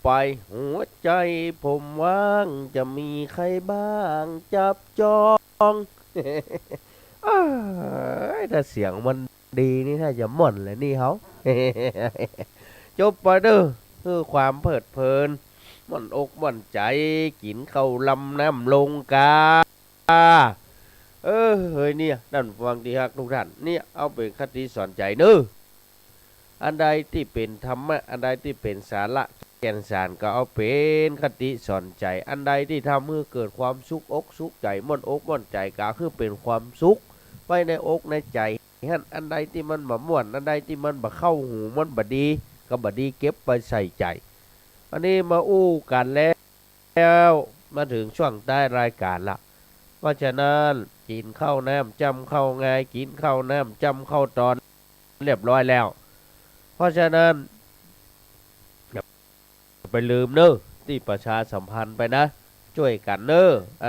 ไป หัวใจผมว่าง จะมีใครบ้างจับจอง เอ้ย ถ้าเสียงมันดีนี่ ถ้าจะม่วนเลยนี่เฮา จบไปเด้อ คือความเพลิดเพลิน ม่วนอกม่วนใจ๋ กิ๋นข้าวลำน้ำลงกา เออ เฮ้ย เนี่ย ต้านผู้ฟังตี้ฮักกู้ต้าน เนี่ย เอาเป๋นคติสอนใจ๋เนาะ อันใดตี้เป๋นธรรมะ อันใดตี้เป๋นสาระแก่นสาร ก็เอาเป๋นคติสอนใจ๋ อันใดตี้ทำหื้อเกิดความสุขอกสุขใจ๋ ม่วนอกม่วนใจ๋ ก็หื้อเป๋นความสุขไว้ในอกในใจ๋หั้น อันใดตี้มันบ่ม่วน อันใดตี้มันบ่เข้าหู มันบ่ดี ก็บ่ดีเก็บไปใส่ใจ๋ อันนี้มาอู้กั๋นแล้ว แล้วมาเถิงช่วงต๊ายรายก๋านละ เพราะฉะนั้น กิ๋นข้าวน้ำจ้ำข้าวงาย กิ๋นข้าวน้ำจ้ำข้าวตอนเรียบร้อยแล้ว เพราะฉะนั้น อย่าไปลืมเนาะ ตี้ประชาสัมพันธ์ไปนะ จ้วยกั๋นเนาะ อ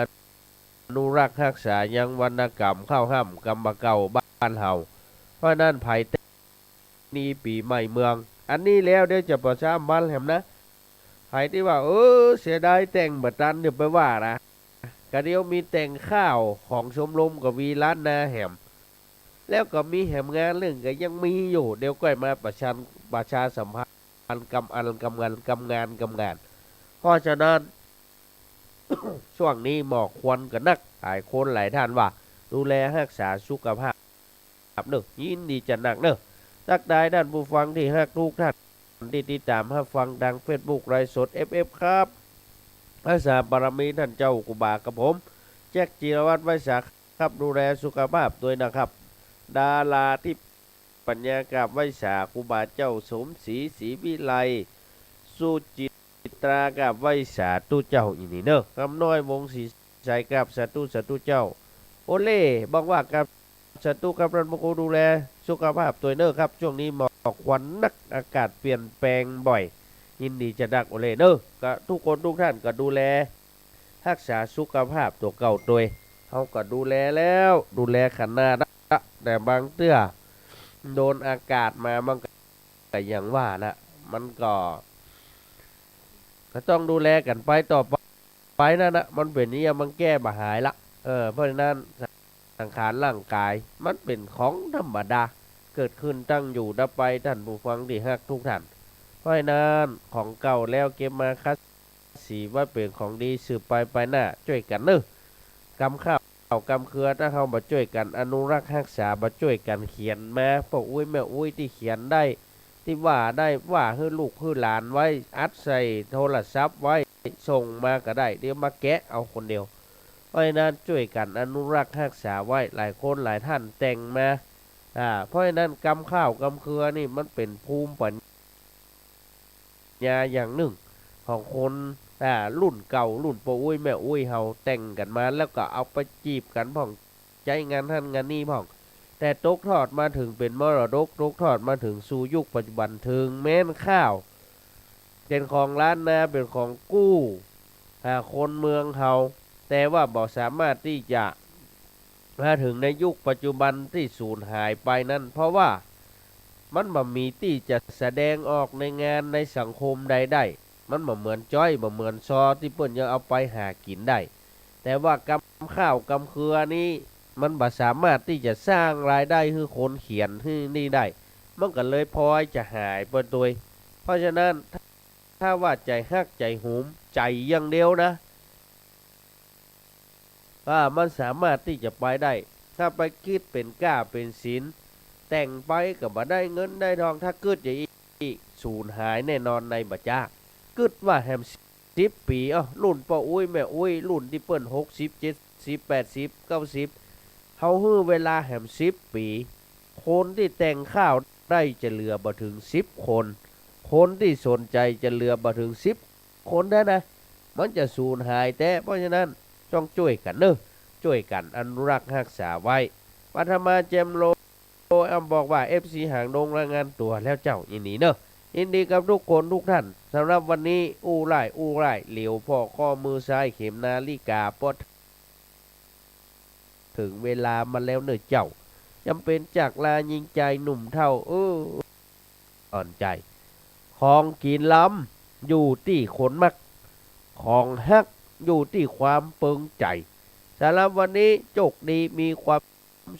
นุรักษ์ฮักษายังวรรณกรรมข้าวห้ำกำบ่าเก่าบ้านเฮา เพราะฉะนั้น ใผ นี้ปี๋ใหม่เมือง อันนี้แล้วเดี๋ยวจะประชาสัมพันธ์แหมนะ ใผตี้ว่า เออ เสียดายแต่งบ่ตัน อย่าไปว่านะ กะเดี๋ยวมีแต่งข้าวของชมรมกวีล้านนาแหม แล้วก็มีแหมงานเรื่องก็ยังมีอยู่ เดี๋ยวก้อยมาประชา ประชาสัมพันธ์กำอันกำงาน กำงาน กำงาน เพราะฉะนั้น ช่วงนี้หมอกควันก็นัก หลายคนหลายท่านว่า ดูแลฮักษาสุขภาพ ครับเนาะ ยินดีจะนักเนาะ ตั๊กทายต้านผู้ฟังตี้ฮักกู้ต้านตี้ติดต๋ามฮับฟังตางเฟซบุ๊กไลฟ์สด เอฟเอฟ ครับ ฮักษาบารมีต้านเจ้าครูบากับผม แจ็ค จิรวัฒน์ ไวสาครับ ดูแลสุขภาพตวยนะครับ ดาราทิพย์ปัญญากราบไหว้สาครูบาเจ้าสมศรี ศรีวิไล สุจิตรากราบไหว้สาธุเจ้า อี้นี่เนาะ คำน้อยวงศ์ศรีใสกราบสาธุ สาธุเจ้า โอเล่ บอกว่ากราบสาธุครับ ต้านพระครูดูแลสุขภาพตวยเนาะครับ ช่วงนี้หมอกควันนัก อากาศเปลี่ยนแปลงบ่อย ยินดีจะนัก โอเล่เนาะ ก็ทุกคนทุกท่านก็ดูแลฮักษาสุขภาพตั๋วเก่าตวย เฮาก็ดูแลแล้ว ดูแลขนาดละ แต่บางเตื้อ โดนอากาศมา มันก็ ก็อย่างว่านะ มันก็ ก็ต้องดูแลกั๋นไปต่อไป ไปนั่นนะ มันเป๋นอย่างนี้ มันแก้บ่หายละ เออ เพราะฉะนั้น สังขารร่างก๋าย มันเป๋นของธรรมดา เกิดขึ้นตั้งอยู่ดับไป ต้านผู้ฟังตี้ฮักกู้ต้าน เพราะฉะนั้น ของเก่าแล้วเก็บมาขัดสีไว้เป๋นของดีสืบไป ไปหน้า จ้วยกั๋นเนาะ กำข้าวกำเครือ ถ้าเฮาบ่จ้วยกั๋นอนุรักษ์ฮักษา บ่จ้วยกั๋นเขียนมา ป้ออุ๊ยแม่อุ๊ยตี้เขียนได้ ตี้ว่าได้ ว่าหื้อลูกหื้อหลานไว้ อัดใส่โทรศัพท์ไว้ ส่งมาก็ได้ เดี๋ยวมาแกะเอาคนเดียว เพราะฉะนั้นจ้วยกั๋นอนุรักษ์ฮักษาไว้ หลายคนหลายท่านแต่งมา อ่า เพราะฉะนั้นกำข้าวกำเครือนี่มันเป๋นภูมิปัญญาอย่างนึ่งของคน อ่า รุ่นเก่า รุ่นป้ออุ๊ยแม่อุ๊ยเฮาแต่งกั๋นมา แล้วก็เอาไปจีบกั๋นพ่อง ใจ๊งานหั้นงานนี้พ่อง แต่ตกทอดมาเถิงเป๋นมรดก ตกทอดมาเถิงสู่ยุคปัจจุบัน เถิงแม้นข้าวเป๋นของล้านนา เป๋นของกู้ อ่า คนเมืองเฮา แต่ว่าบ่สามารถตี้จะมาเถิงในยุคปัจจุบันตี้สูญหายไปนั้น เพราะว่ามันบ่มีตี้จะแสดงออกในงานในสังคมใดได้ มันบ่เหมือนจ๊อย บ่เหมือนซอ ตี้เปิ้นยังเอาไปหากิ๋นได้ แต่ว่ากำข้าวกำเครือนี้ มันบ่สามารถตี้จะสร้างรายได้หื้อคนเขียนหื้อนี่ได้ มันก็เลยพลอยจะหายไปตวย เพราะฉะนั้น ถ้าว่าใจ๋ฮักใจ๋โหม ใจ๋อย่างเดียวนะ อ่า มันสามารถตี้จะไปได้ ถ้าไปกึ๊ดเป๋นก้าเป๋นสิน แต่งไปก็บ่ได้เงินได้ทอง ถ้ากึ๊ดจะอี้ อี้ สูญหายแน่นอนในบ่จ๊า กึ๊ดว่าแหม สิบปี๋ อ้อ รุ่นป้ออุ๊ยแม่อุ๊ย รุ่นตี้เปิ้นหกสิบ เจ็ดสิบ แปดสิบ เก้าสิบ เฮาหื้อเวลาแหมสิบปี๋ คนตี้แต่งข้าวได้จะเหลือบ่เถิงสิบคน คนตี้สนใจ๋จะเหลือบ่เถิงสิบคนแต๊นะ มันจะสูญหายแต๊ เพราะฉะนั้น ต้องจ้วยกั๋นเนาะ จ้วยกั๋นอนุรักษ์ฮักษาไว้ ปัทมาแจ่มโล อ้ำบอกว่า เอฟซี หางดงรายงานตั๋วแล้วเจ้า ยินดีเนาะ ยินดีกับทุกคนทุกท่าน สำหรับวันนี้ อู้ล่าย อู้ล่าย เหลียวผ่อข้อมือซ้าย เข็มนาฬิกาปอด เถิงเวลามาแล้วเนาะเจ้า จ๋ำเป๋นจากลา ญิงจายหนุ่มเฒ่า เออ อ่อนใจ๋ ของกิ๋นล้ อยู่ตี้คนมัก ของฮักอยู่ตี้ความเปิงใจ๋ สำหรับวันนี้โชคดีมีความ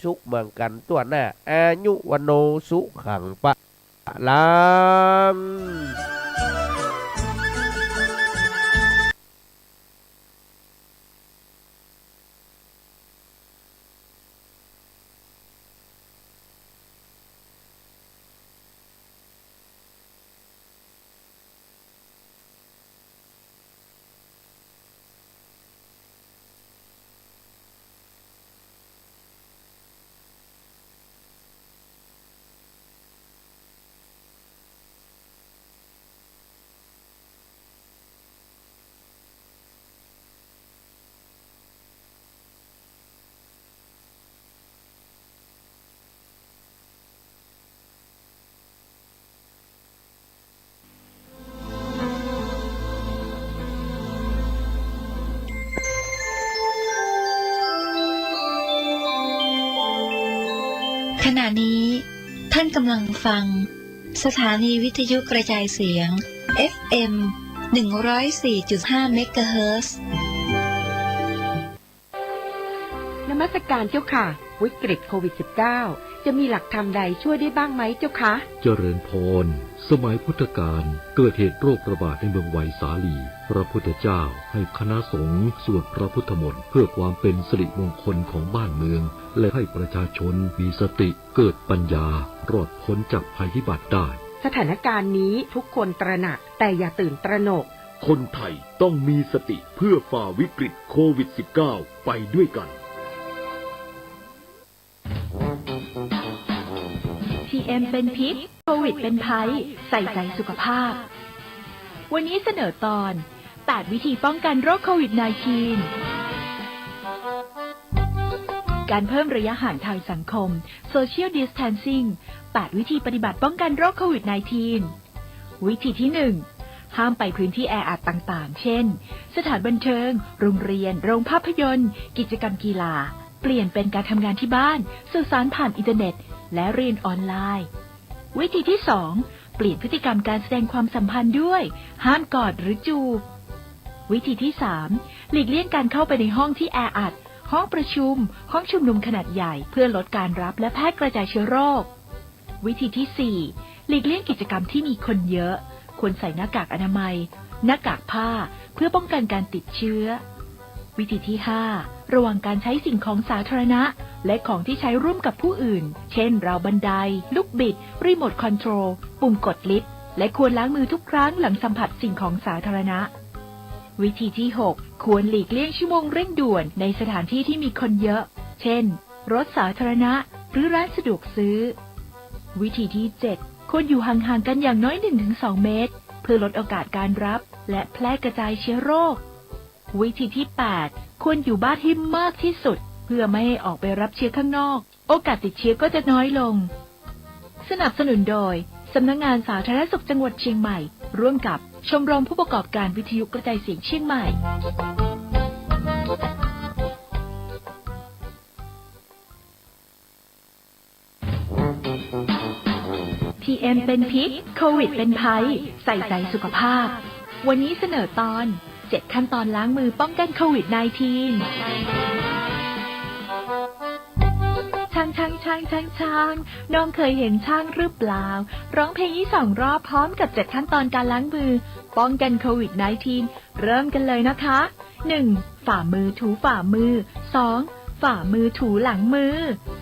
สุขมั่งกั๋นทั่วหน้า อายุวัณโณสุขังพะลัง ขณะนี้ท่านกำลังฟังสถานีวิทยุกระจายเสียง เอฟเอ็ม หนึ่งร้อยสี่จุดห้า เมกะเฮิรตซ์ นมัสการเจ้าค่ะ วิกฤตโควิด สิบเก้า จะมีหลักธรรมใดช่วยได้บ้างไหมเจ้าคะ เจริญพร สมัยพุทธกาลเกิดเหตุโรคระบาดในเมืองไวสาลี พระพุทธเจ้าให้คณะสงฆ์สวดพระพุทธมนต์เพื่อความเป็นสิริมงคลของบ้านเมือง และให้ประชาชนมีสติ เกิดปัญญา รอดพ้นจากภัยพิบัติได้ สถานการณ์นี้ทุกคนตระหนัก แต่อย่าตื่นตระหนก คนไทยต้องมีสติเพื่อฝ่าวิกฤตโควิด สิบเก้า ไปด้วยกัน ทีเอ็ม เป็นพิษ โควิด เป็นภัย ใส่ใจสุขภาพ วันนี้เสนอตอน แปดวิธีป้องกันโรคโควิด สิบเก้า การเพิ่มระยะห่างทางสังคม Social Distancing แปดวิธีปฏิบัติป้องกันโรคโควิด สิบเก้า วิธีที่หนึ่ง ห้ามไปพื้นที่แออัดต่างๆ เช่น สถานบันเทิง โรงเรียน โรงภาพยนตร์ กิจกรรมกีฬา เปลี่ยนเป็นการทำงานที่บ้าน สื่อสารผ่านอินเทอร์เน็ต และเรียนออนไลน์ วิธีที่สอง เปลี่ยนพฤติกรรมการแสดงความสัมพันธ์ด้วย ห้ามกอดหรือจูบ วิธีที่สาม หลีกเลี่ยงการเข้าไปในห้องที่แออัด ห้องประชุม ห้องชุมนุมขนาดใหญ่ เพื่อลดการรับและแพร่กระจายเชื้อโรค วิธีที่สี่ หลีกเลี่ยงกิจกรรมที่มีคนเยอะ ควรใส่หน้ากากอนามัย หน้ากากผ้า เพื่อป้องกันการติดเชื้อ วิธีที่ห้า ระวังการใช้สิ่งของสาธารณะ และของที่ใช้ร่วมกับผู้อื่น เช่น ราวบันได ลูกบิด รีโมทคอนโทรล ปุ่มกดลิฟต์ และควรล้างมือทุกครั้งหลังสัมผัสสิ่งของสาธารณะ วิธีที่หก ควรหลีกเลี่ยงชั่วโมงเร่งด่วนในสถานที่ที่มีคนเยอะ เช่น รถสาธารณะ หรือร้านสะดวกซื้อ วิธีที่เจ็ด ควรอยู่ห่างๆ กันอย่างน้อย หนึ่งถึงสอง เมตร เพื่อลดโอกาสการรับ และแพร่กระจายเชื้อโรค วิธีที่แปด ควรอยู่บ้านให้มากที่สุด เพื่อไม่ให้ออกไปรับเชื้อข้างนอก โอกาสติดเชื้อก็จะน้อยลง สนับสนุนโดย สำนักงานสาธารณสุขจังหวัดเชียงใหม่ ร่วมกับชมรมผู้ประกอบการวิทยุกระจายเสียงเชียงใหม่ ทีเอ็ม เป็นพิษ โควิด เป็นภัย ใส่ใจสุขภาพ วันนี้เสนอตอน เจ็ดขั้นตอนล้างมือป้องกันโควิด สิบเก้า ช้าง ช้าง ช้าง ช้าง ช้าง น้องเคยเห็นช้างหรือเปล่า ร้องเพลงนี้สองรอบพร้อมกับเจ็ดขั้นตอนการล้างมือป้องกันโควิด สิบเก้า เริ่มกันเลยนะคะ หนึ่ง ฝ่ามือถูฝ่ามือ สอง ฝ่ามือถูหลังมือ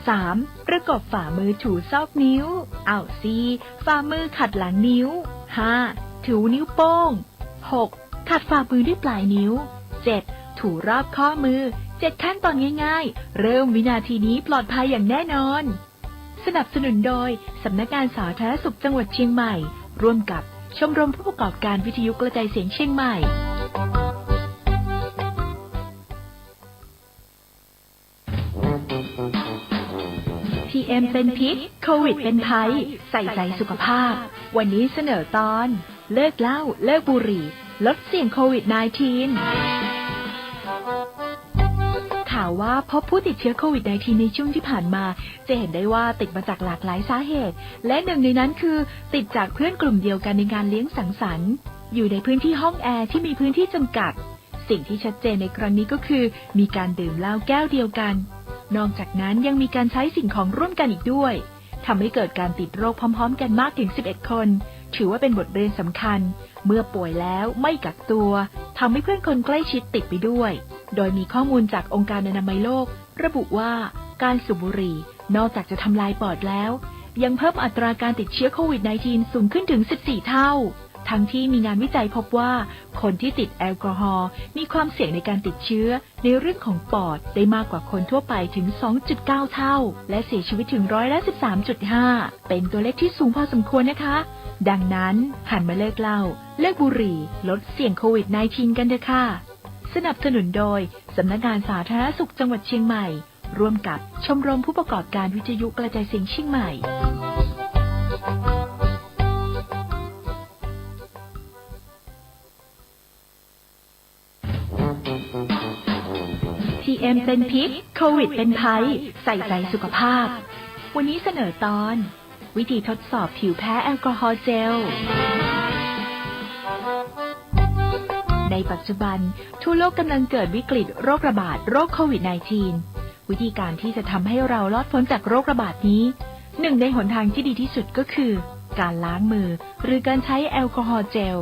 สาม ประกบฝ่ามือถูซอกนิ้ว เอา สี่ ฝ่ามือขัดหลังนิ้ว ห้า ถูนิ้วโป้ง หก ขัดฝ่ามือด้วยปลายนิ้ว เจ็ด ถูรอบข้อมือ เจ็ดขั้นตอนง่ายๆ เริ่มวินาทีนี้ปลอดภัยอย่างแน่นอน สนับสนุนโดย สำนักงานสาธารณสุขจังหวัดเชียงใหม่ ร่วมกับชมรมผู้ประกอบการวิทยุกระจายเสียงเชียงใหม่ ทีเอ็ม เป็นพิษ โควิด เป็นภัย ใส่ใจสุขภาพ วันนี้เสนอตอน เลิกเหล้า เลิกบุหรี่ ลดเสี่ยงโควิด สิบเก้า ข่าวว่าพบผู้ติดเชื้อโควิด สิบเก้า ในช่วงที่ผ่านมา จะเห็นได้ว่าติดมาจากหลากหลายสาเหตุ และหนึ่งในนั้นคือติดจากเพื่อนกลุ่มเดียวกันในงานเลี้ยงสังสรรค์ อยู่ในพื้นที่ห้องแอร์ที่มีพื้นที่จำกัด สิ่งที่ชัดเจนในครั้งนี้ก็คือ มีการดื่มเหล้าแก้วเดียวกัน นอกจากนั้นยังมีการใช้สิ่งของร่วมกันอีกด้วย ทำให้เกิดการติดโรคพร้อมๆ กันมากถึง สิบเอ็ด คน ถือว่าเป็นบทเรียนสำคัญ เมื่อป่วยแล้วไม่กักตัว ทำให้เพื่อนคนใกล้ชิดติดไปด้วย โดยมีข้อมูลจากองค์การอนามัยโลก ระบุว่าการสูบบุหรี่นอกจากจะทำลายปอดแล้ว ยังเพิ่มอัตราการติดเชื้อโควิดสิบเก้า สูงขึ้นถึง สิบสี่ เท่า ทั้งที่มีงานวิจัยพบว่าคนที่ติดแอลกอฮอล์มีความเสี่ยงในการติดเชื้อในเรื่องของปอดได้มากกว่าคนทั่วไปถึง สองจุดเก้า เท่า และเสียชีวิตถึง ร้อยละสิบสามจุดห้า เป็นตัวเลขที่สูงพอสมควรนะคะ ดังนั้นหันมาเลิกเหล้า เลิกบุหรี่ ลดเสี่ยงโควิดสิบเก้า กันเถอะค่ะ สนับสนุนโดยสำนักงานสาธารณสุขจังหวัดเชียงใหม่ ร่วมกับชมรมผู้ประกอบการวิทยุกระจายเสียงเชียงใหม่ ทีเอ็ม เป็นพิษ โควิดเป็นภัย ใส่ใจสุขภาพ วันนี้เสนอตอน วิธีทดสอบผิวแพ้แอลกอฮอล์เจล ในปัจจุบัน ทั่วโลกกำลังเกิดวิกฤตโรคระบาดโรคโควิดสิบเก้า วิธีการที่จะทำให้เรารอดพ้นจากโรคระบาดนี้ หนึ่งในหนทางที่ดีที่สุดก็คือ การล้างมือ หรือการใช้แอลกอฮอล์เจล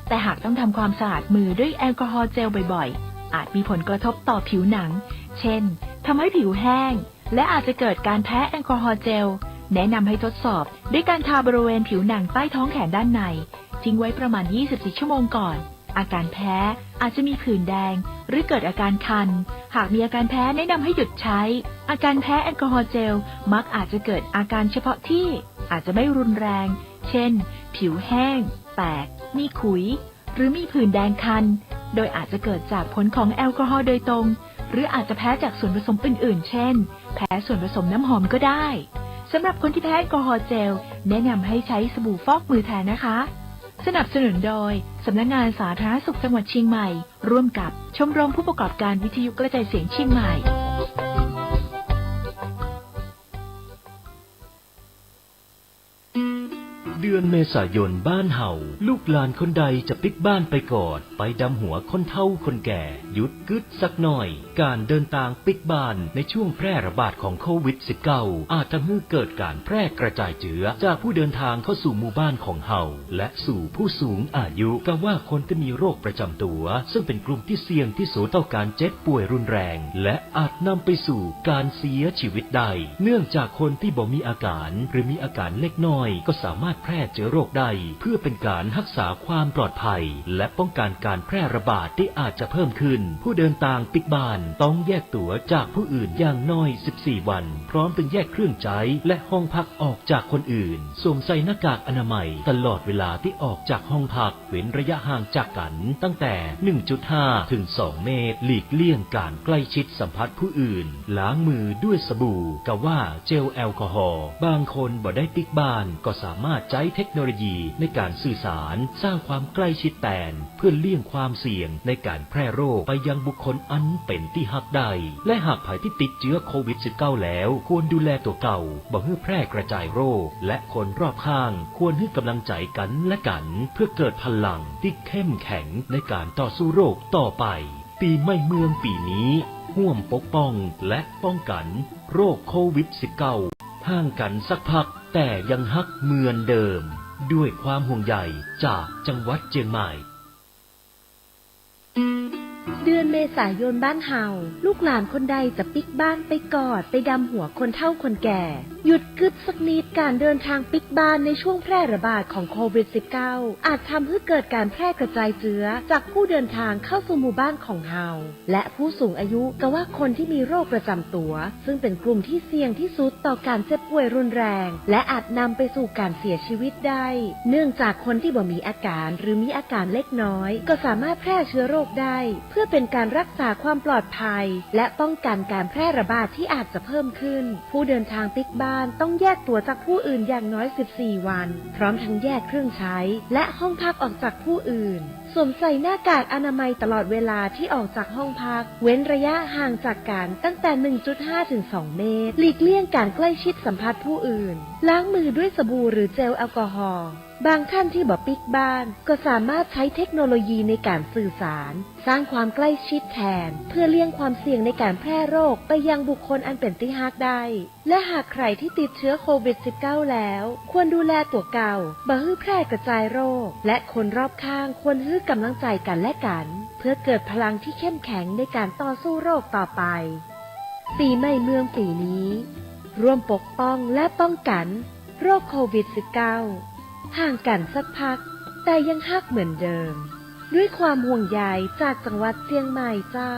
แต่หากต้องทำความสะอาดมือด้วยแอลกอฮอล์เจลบ่อยๆ อาจมีผลกระทบต่อผิวหนัง เช่น ทำให้ผิวแห้ง และอาจจะเกิดการแพ้แอลกอฮอล์เจล แนะนำให้ทดสอบด้วยการทาบริเวณผิวหนังใต้ท้องแขนด้านใน ทิ้งไว้ประมาณ ยี่สิบสี่ ชั่วโมงก่อน อาการแพ้อาจจะมีผื่นแดง หรือเกิดอาการคัน หากมีอาการแพ้แนะนำให้หยุดใช้ อาการแพ้แอลกอฮอล์เจล มักอาจจะเกิดอาการเฉพาะที่ อาจจะไม่รุนแรง เช่น ผิวแห้ง แตก มีขุย หรือมีผื่นแดงคัน โดยอาจจะเกิดจากผลของแอลกอฮอล์โดยตรง หรืออาจจะแพ้จากส่วนผสมอื่นๆ เช่น แพ้ส่วนผสมน้ำหอมก็ได้ สำหรับคนที่แพ้แอลกอฮอล์เจล แนะนำให้ใช้สบู่ฟอกมือแทนนะคะ สนับสนุนโดยสำนักงานสาธารณสุขจังหวัดเชียงใหม่ ร่วมกับชมรมผู้ประกอบการวิทยุกระจายเสียงเชียงใหม่ เดือนเมษายนบ้านเฮา ลูกหลานคนใดจะปิ๊กบ้านไปกอด ไปดำหัวคนเฒ่าคนแก่ หยุดกึ๊ดสักหน่อย ก๋านเดินตางปิ๊กบ้านในช่วงแพร่ระบาดของโควิดสิบเก้า อาจทำหื้อเกิดก๋านแพร่กระจายเจื้อจากผู้เดินตางเข้าสู่หมู่บ้านของเฮา และสู่ผู้สูงอายุ กะว่าคนตี้มีโรคประจ๋ำตั๋ว ซึ่งเป๋นกลุ่มตี้เสี่ยงตี้สุดต่อก๋านเจ็บป่วยรุนแรง และอาจนำไปสู่ก๋านเสียจีวิตได้ เนื่องจากคนตี้บ่มีอาก๋าน หรือมีอาก๋านเล็กน้อย ก็สามารถแพร่เจื้อโรคได้ เพื่อเป๋นก๋านฮักษาความปลอดภัย และป้องกั๋นก๋านแพร่ระบาดตี้อาจจะเพิ่มขึ้น ผู้เดินตางปิ๊กบ้านต้องแยกตั๋วจากผู้อื่นอย่างน้อย สิบสี่ วัน พร้อมตึงแยกเครื่องใจ๊ และห้องพักออกจากคนอื่น สวมใส่หน้ากากอนามัยตลอดเวลาตี้ออกจากห้องพัก เว้นระยะห่างจากกั๋นตั้งแต่ หนึ่งจุดห้า ถึง สอง เมตร หลีกเลี่ยงก๋านใกล้ชิดสัมผัสผู้อื่น ล้างมือด้วยสบู่ กะว่าเจลแอลกอฮอล์ บางคนบ่ได้ปิ๊กบ้าน ก็สามารถใจ๊เทคโนโลยีในก๋านสื่อสาร สร้างความใกล้ชิดแตน เพื่อเลี่ยงความเสี่ยงในก๋านแพร่โรคไปยังบุคคลอันเป๋นตี้ฮักได้ และหากใผตี้ติดเจื้อโควิดสิบเก้าแล้ว ควรดูแลตั๋วเก่า บ่หื้อแพร่กระจายโรค และคนรอบข้างควรหื้อก๋ำลังใจ๋กั๋นและกั๋น เพื่อเกิดพลังตี้เข้มแข็งในก๋านต่อสู้โรคต่อไป ปี๋ใหม่เมืองปี๋นี้ ฮ่วมปกป้องและป้องกั๋นโรคโควิดสิบเก้า ห่างกั๋นสักพัก แต่ยังฮักเหมือนเดิม ด้วยความห่วงใยจากจังหวัดเจียงใหม่ เดือนเมษายนบ้านเฮา ลูกหลานคนใดจะปิ๊กบ้านไปกอด ไปดำหัวคนเฒ่าคนแก่ หยุดกึ๊ดสักนิด ก๋านเดินตางปิ๊กบ้านในช่วงแพร่ระบาดของโควิดสิบเก้า อาจทำหื้อเกิดก๋านแพร่กระจายเจื้อจากผู้เดินตางเข้าสู่หมู่บ้านของเฮา และผู้สูงอายุ กะว่าคนตี้มีโรคประจ๋ำตั๋ว ซึ่งเป๋นกลุ่มตี้เสี่ยงตี้สุดต่อก๋านเจ็บป่วยรุนแรง และอาจนำไปสู่ก๋านเสียจีวิตได้ เนื่องจากคนตี้บ่มีอาก๋าน หรือมีอาก๋านเล็กน้อย ก็สามารถแพร่เชื้อโรคได้ เพื่อเป๋นก๋านฮักษาความปลอดภัย และป้องกั๋นก๋านแพร่ระบาดตี้อาจจะเพิ่มขึ้น ผู้เดินตางปิ๊กบ้านต้องแยกตั๋วจากผู้อื่นอย่างน้อย สิบสี่ วัน พร้อมตึงแยกเครื่องใจ๊ และห้องพักออกจากผู้อื่น สวมใส่หน้ากากอนามัยตลอดเวลาตี้ออกจากห้องพัก เว้นระยะห่างจากกั๋นตั้งแต่ หนึ่งจุดห้า ถึง สอง เมตร หลีกเลี่ยงก๋านใกล้ชิดสัมผัสผู้อื่น ล้างมือด้วยสบู่หรือเจลแอลกอฮอล์ บางท่านตี้บ่ปิ๊กบ้านก็สามารถใจ๊เทคโนโลยีในก๋านสื่อสาร สร้างความใกล้ชิดแทน เพื่อเลี่ยงความเสี่ยงในก๋านแพร่โรคไปยังบุคคลอันเป๋นตี้ฮักได้ และหากใผตี้ติดเจื้อโควิดสิบเก้าแล้ว ควรดูแลตั๋วเก่า บ่หื้อแพร่กระจายโรค และคนรอบข้างควรหื้อก๋ำลังใจ๋กั๋นและกั๋น เพื่อเกิดพลังตี้เข้มแข็งในก๋านต่อสู้โรคต่อไป ปี๋ใหม่เมืองปี๋นี้ ร่วมปกป้องและป้องกั๋นโรคโควิดสิบเก้า ห่างกั๋นสักพัก แต่ยังฮักเหมือนเดิม ด้วยความห่วงใยจากจังหวัดเจียงใหม่เจ้า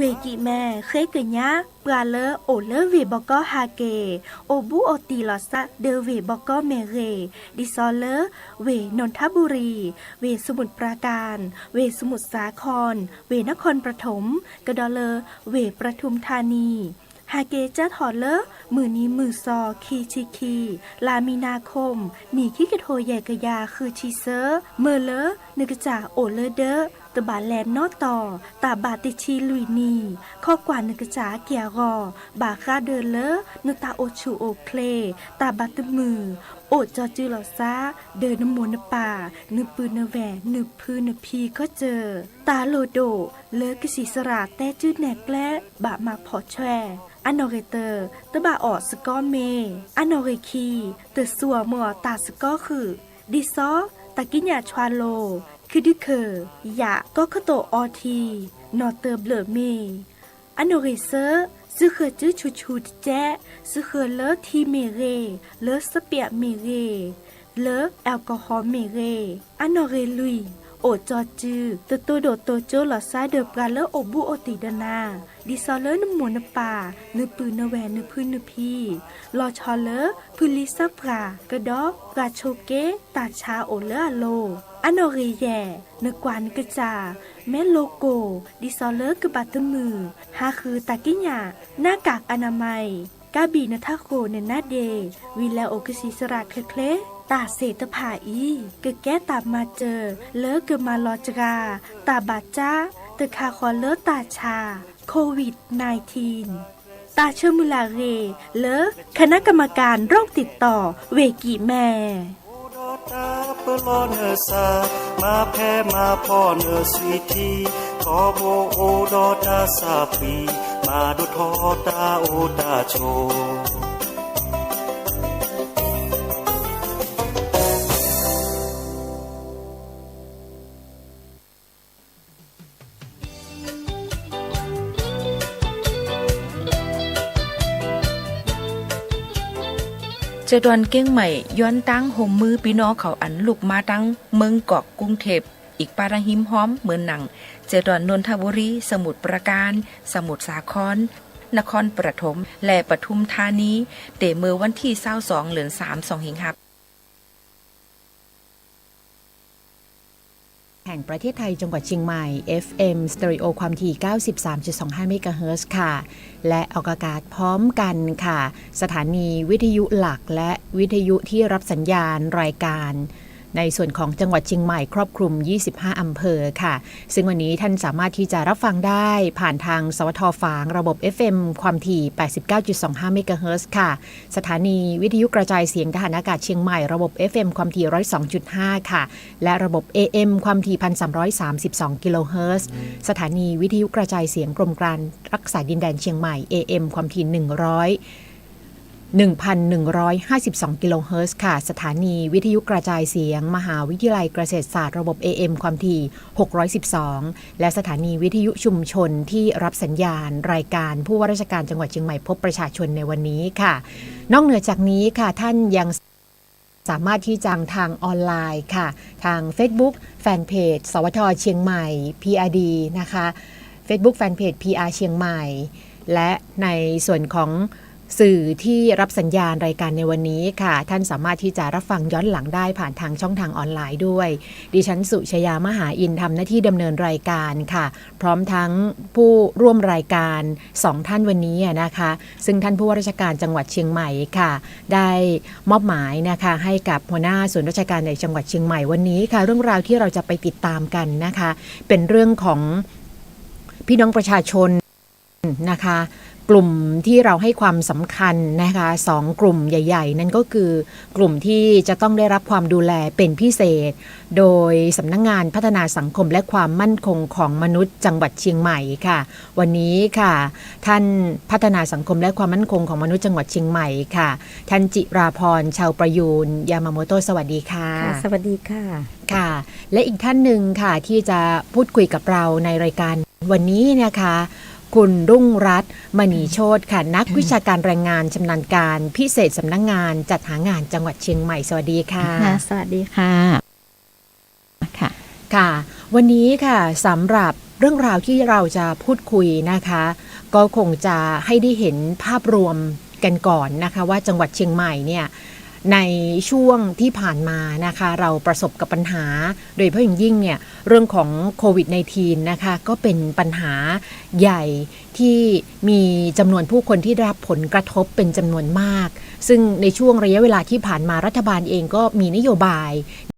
เวกี่แม เขยเกิดเยียะ ปราลเลอโอเล่อเวบ่อเกาะฮาเก โอบูโอตี๋หล่อซะเดอเวบ่อเกาะแม่เร ดิซอเล่อเวนนทบุรี เวสมุทรปราการ เวสมุทรสาคร เวนครปฐม กระดอเล่อเวปทุมธานี ฮาเกเจ๊าถอเล่อ หมื่นนี้หมื่นซอ คีย์ ที คีย์ ลามีนาคม หนีขี้เกียจโทรแหย่กะยา คือ ที เซ้อ เมอเล่อ นึกกระจ๋าโอเล่อเด้อ ตะบะแลนนอกต่อ ตะบะติดชีลุยหนี ข้อกว่านึกกระจ๋าเกียรอ บ่าคาเดินเล่อ นึกตาโอฉู่โอเคล ตะบะตะหมื่อ โอจอจือหล่อซะ เดินนโมนป่า นึกปืนนแหวน นึกพื้นนพีก็เจอ ตาโลโด เล่อกระสีสระแต๊จื้อแหนกแกล้ บ่ามาผ่อแช่ อโนเรเตอร์ ตะบ่าออกสะก้อเม อโนเรคีเตอสัวเมื่อตาสะก้อคือ ดิซอ ตากิญญาชวาโล คือดื้อเขอ หยะ ก็ขะโตออที นอเตอเบลอเม อโนเรเซ้อ ซื้อเขอจื้อชูชูแจ๊ะ ซื้อเขอเล่อทีเมเร เล่อสะเปียะเมเร เล่อแอลกอฮอล์เมเร อโนเรลุย โอจอจือ เตอโตโดโตโจหล่อซ้ายเดอปราลเล่อโอบูโอตี๋เดอนา ดิซอเล่อนโมนป่า นึกปืนนแหวน นึกพื้นนึกพี ลอชอเล่อ พื้นลิซะปรา กระดอก ปราโชเก้ ตาชาโอเล่ออโล อโนเรแหย่ นึกกวาดนึกกระจ๋า แม่โลโก ดิซอเล่อกระบาดตะหมื่อ ฮาคือตากิญญา หน้ากากอนามัย ก้าบีนะทะโขเนอหน้าเด วีแลโอกระสีสระเคล้ๆ ตาเสตะผาอี เกอแก้ตามาเจอ เล่อเกอมารอจรา ตาบาดจ๊ะ เตอคาคอเล่อตาชา โควิดไนน์ทีน ตาเชิญมือหล่าเร เล่อคณะกรรมการโรคติดต่อ เวกี่แม เจดอนเกียงใหม่ย้อนตั้งฮ่วมมือปี้น้องเขาอันลุกมาตังเมืองกอกกรุงเทพฯ อีกป้าตังฮิมฮ้อมเหมือนหนัง เจดอนนนทบุรี สมุทรปราการ สมุทรสาคร นครปฐม และปทุมธานี เต๋เมื่อวันตี้ซาวสอง เดือนสาม สองเฮงฮับ แห่งประเทศไทย จังหวัดเชียงใหม่ เอฟเอ็ม สเตอริโอ ความถี่ เก้าสิบสามจุดสองห้า เมกะเฮิรตซ์ ค่ะ และออกอากาศพร้อมกันค่ะ สถานีวิทยุหลักและวิทยุที่รับสัญญาณรายการ ในส่วนของจังหวัดเชียงใหม่ครอบคลุม ยี่สิบห้า อำเภอค่ะ ซึ่งวันนี้ท่านสามารถที่จะรับฟังได้ผ่านทาง สวท ฝาง ระบบ เอฟเอ็ม ความถี่ แปดสิบเก้าจุดสองห้า เมกะเฮิรตซ์ ค่ะ สถานีวิทยุกระจายเสียงทหารอากาศเชียงใหม่ ระบบ เอฟเอ็ม ความถี่ ร้อยสองจุดห้า ค่ะ และระบบ เอเอ็ม ความถี่ พันสามร้อยสามสิบสอง กิโลเฮิรตซ์ สถานีวิทยุกระจายเสียงกรมการรักษาดินแดนเชียงใหม่ เอเอ็ม ความถี่ หนึ่งร้อย หนึ่งพันหนึ่งร้อยห้าสิบสอง กิโลเฮิรตซ์ ค่ะ สถานีวิทยุกระจายเสียงมหาวิทยาลัยเกษตรศาสตร์ ระบบ เอเอ็ม ความถี่ หกร้อยสิบสอง และสถานีวิทยุชุมชนที่รับสัญญาณรายการผู้ว่าราชการจังหวัดเชียงใหม่พบประชาชนในวันนี้ค่ะ นอกเหนือจากนี้ค่ะ ท่านยัง สามารถที่จะทางออนไลน์ค่ะ ทางเฟซบุ๊กแฟนเพจ สวท เชียงใหม่ พีอาร์ดี นะคะ เฟซบุ๊กแฟนเพจ พีอาร์ เชียงใหม่ และในส่วนของ สื่อที่รับสัญญาณรายการในวันนี้ค่ะ ท่านสามารถที่จะรับฟังย้อนหลังได้ผ่านทางช่องทางออนไลน์ด้วย ดิฉันสุชยามหาอินทร์ทำหน้าที่ดำเนินรายการค่ะ พร้อมทั้งผู้ร่วมรายการสองท่านวันนี้อะนะคะ ซึ่งท่านผู้ว่าราชการจังหวัดเชียงใหม่ค่ะ ได้มอบหมายนะคะ ให้กับหัวหน้าศูนย์ราชการในจังหวัดเชียงใหม่วันนี้ค่ะ เรื่องราวที่เราจะไปติดตามกันนะคะ เป็นเรื่องของพี่น้องประชาชน นะคะ กลุ่มที่เราให้ความสำคัญนะคะ สองกลุ่มใหญ่ๆ นั่นก็คือกลุ่มที่จะต้องได้รับความดูแลเป็นพิเศษ โดยสำนักงานพัฒนาสังคมและความมั่นคงของมนุษย์จังหวัดเชียงใหม่ค่ะ วันนี้ค่ะ ท่านพัฒนาสังคมและความมั่นคงของมนุษย์จังหวัดเชียงใหม่ค่ะ ท่านจิราพร ชาวประยูร ยามาโมโตะ สวัสดีค่ะ ค่ะ สวัสดีค่ะ ค่ะ และอีกท่านหนึ่งค่ะ ที่จะพูดคุยกับเราในรายการวันนี้นะคะ คุณรุ่งรัตน์ มณีโชติค่ะ นักวิชาการแรงงานชำนาญการพิเศษสำนักงานจัดหางานจังหวัดเชียงใหม่ สวัสดีค่ะ ค่ะ สวัสดีค่ะ ค่ะ ค่ะ วันนี้ค่ะ สำหรับเรื่องราวที่เราจะพูดคุยนะคะ ก็คงจะให้ได้เห็นภาพรวมกันก่อนนะคะ ว่าจังหวัดเชียงใหม่เนี่ย ในช่วงที่ผ่านมานะคะ เราประสบกับปัญหา โดยเฉพาะอย่างยิ่งเนี่ย เรื่องของโควิดสิบเก้า นะคะ ก็เป็นปัญหาใหญ่ที่มีจำนวนผู้คนที่ได้รับผลกระทบเป็นจำนวนมาก ซึ่งในช่วงระยะเวลาที่ผ่านมารัฐบาลเองก็มีนโยบาย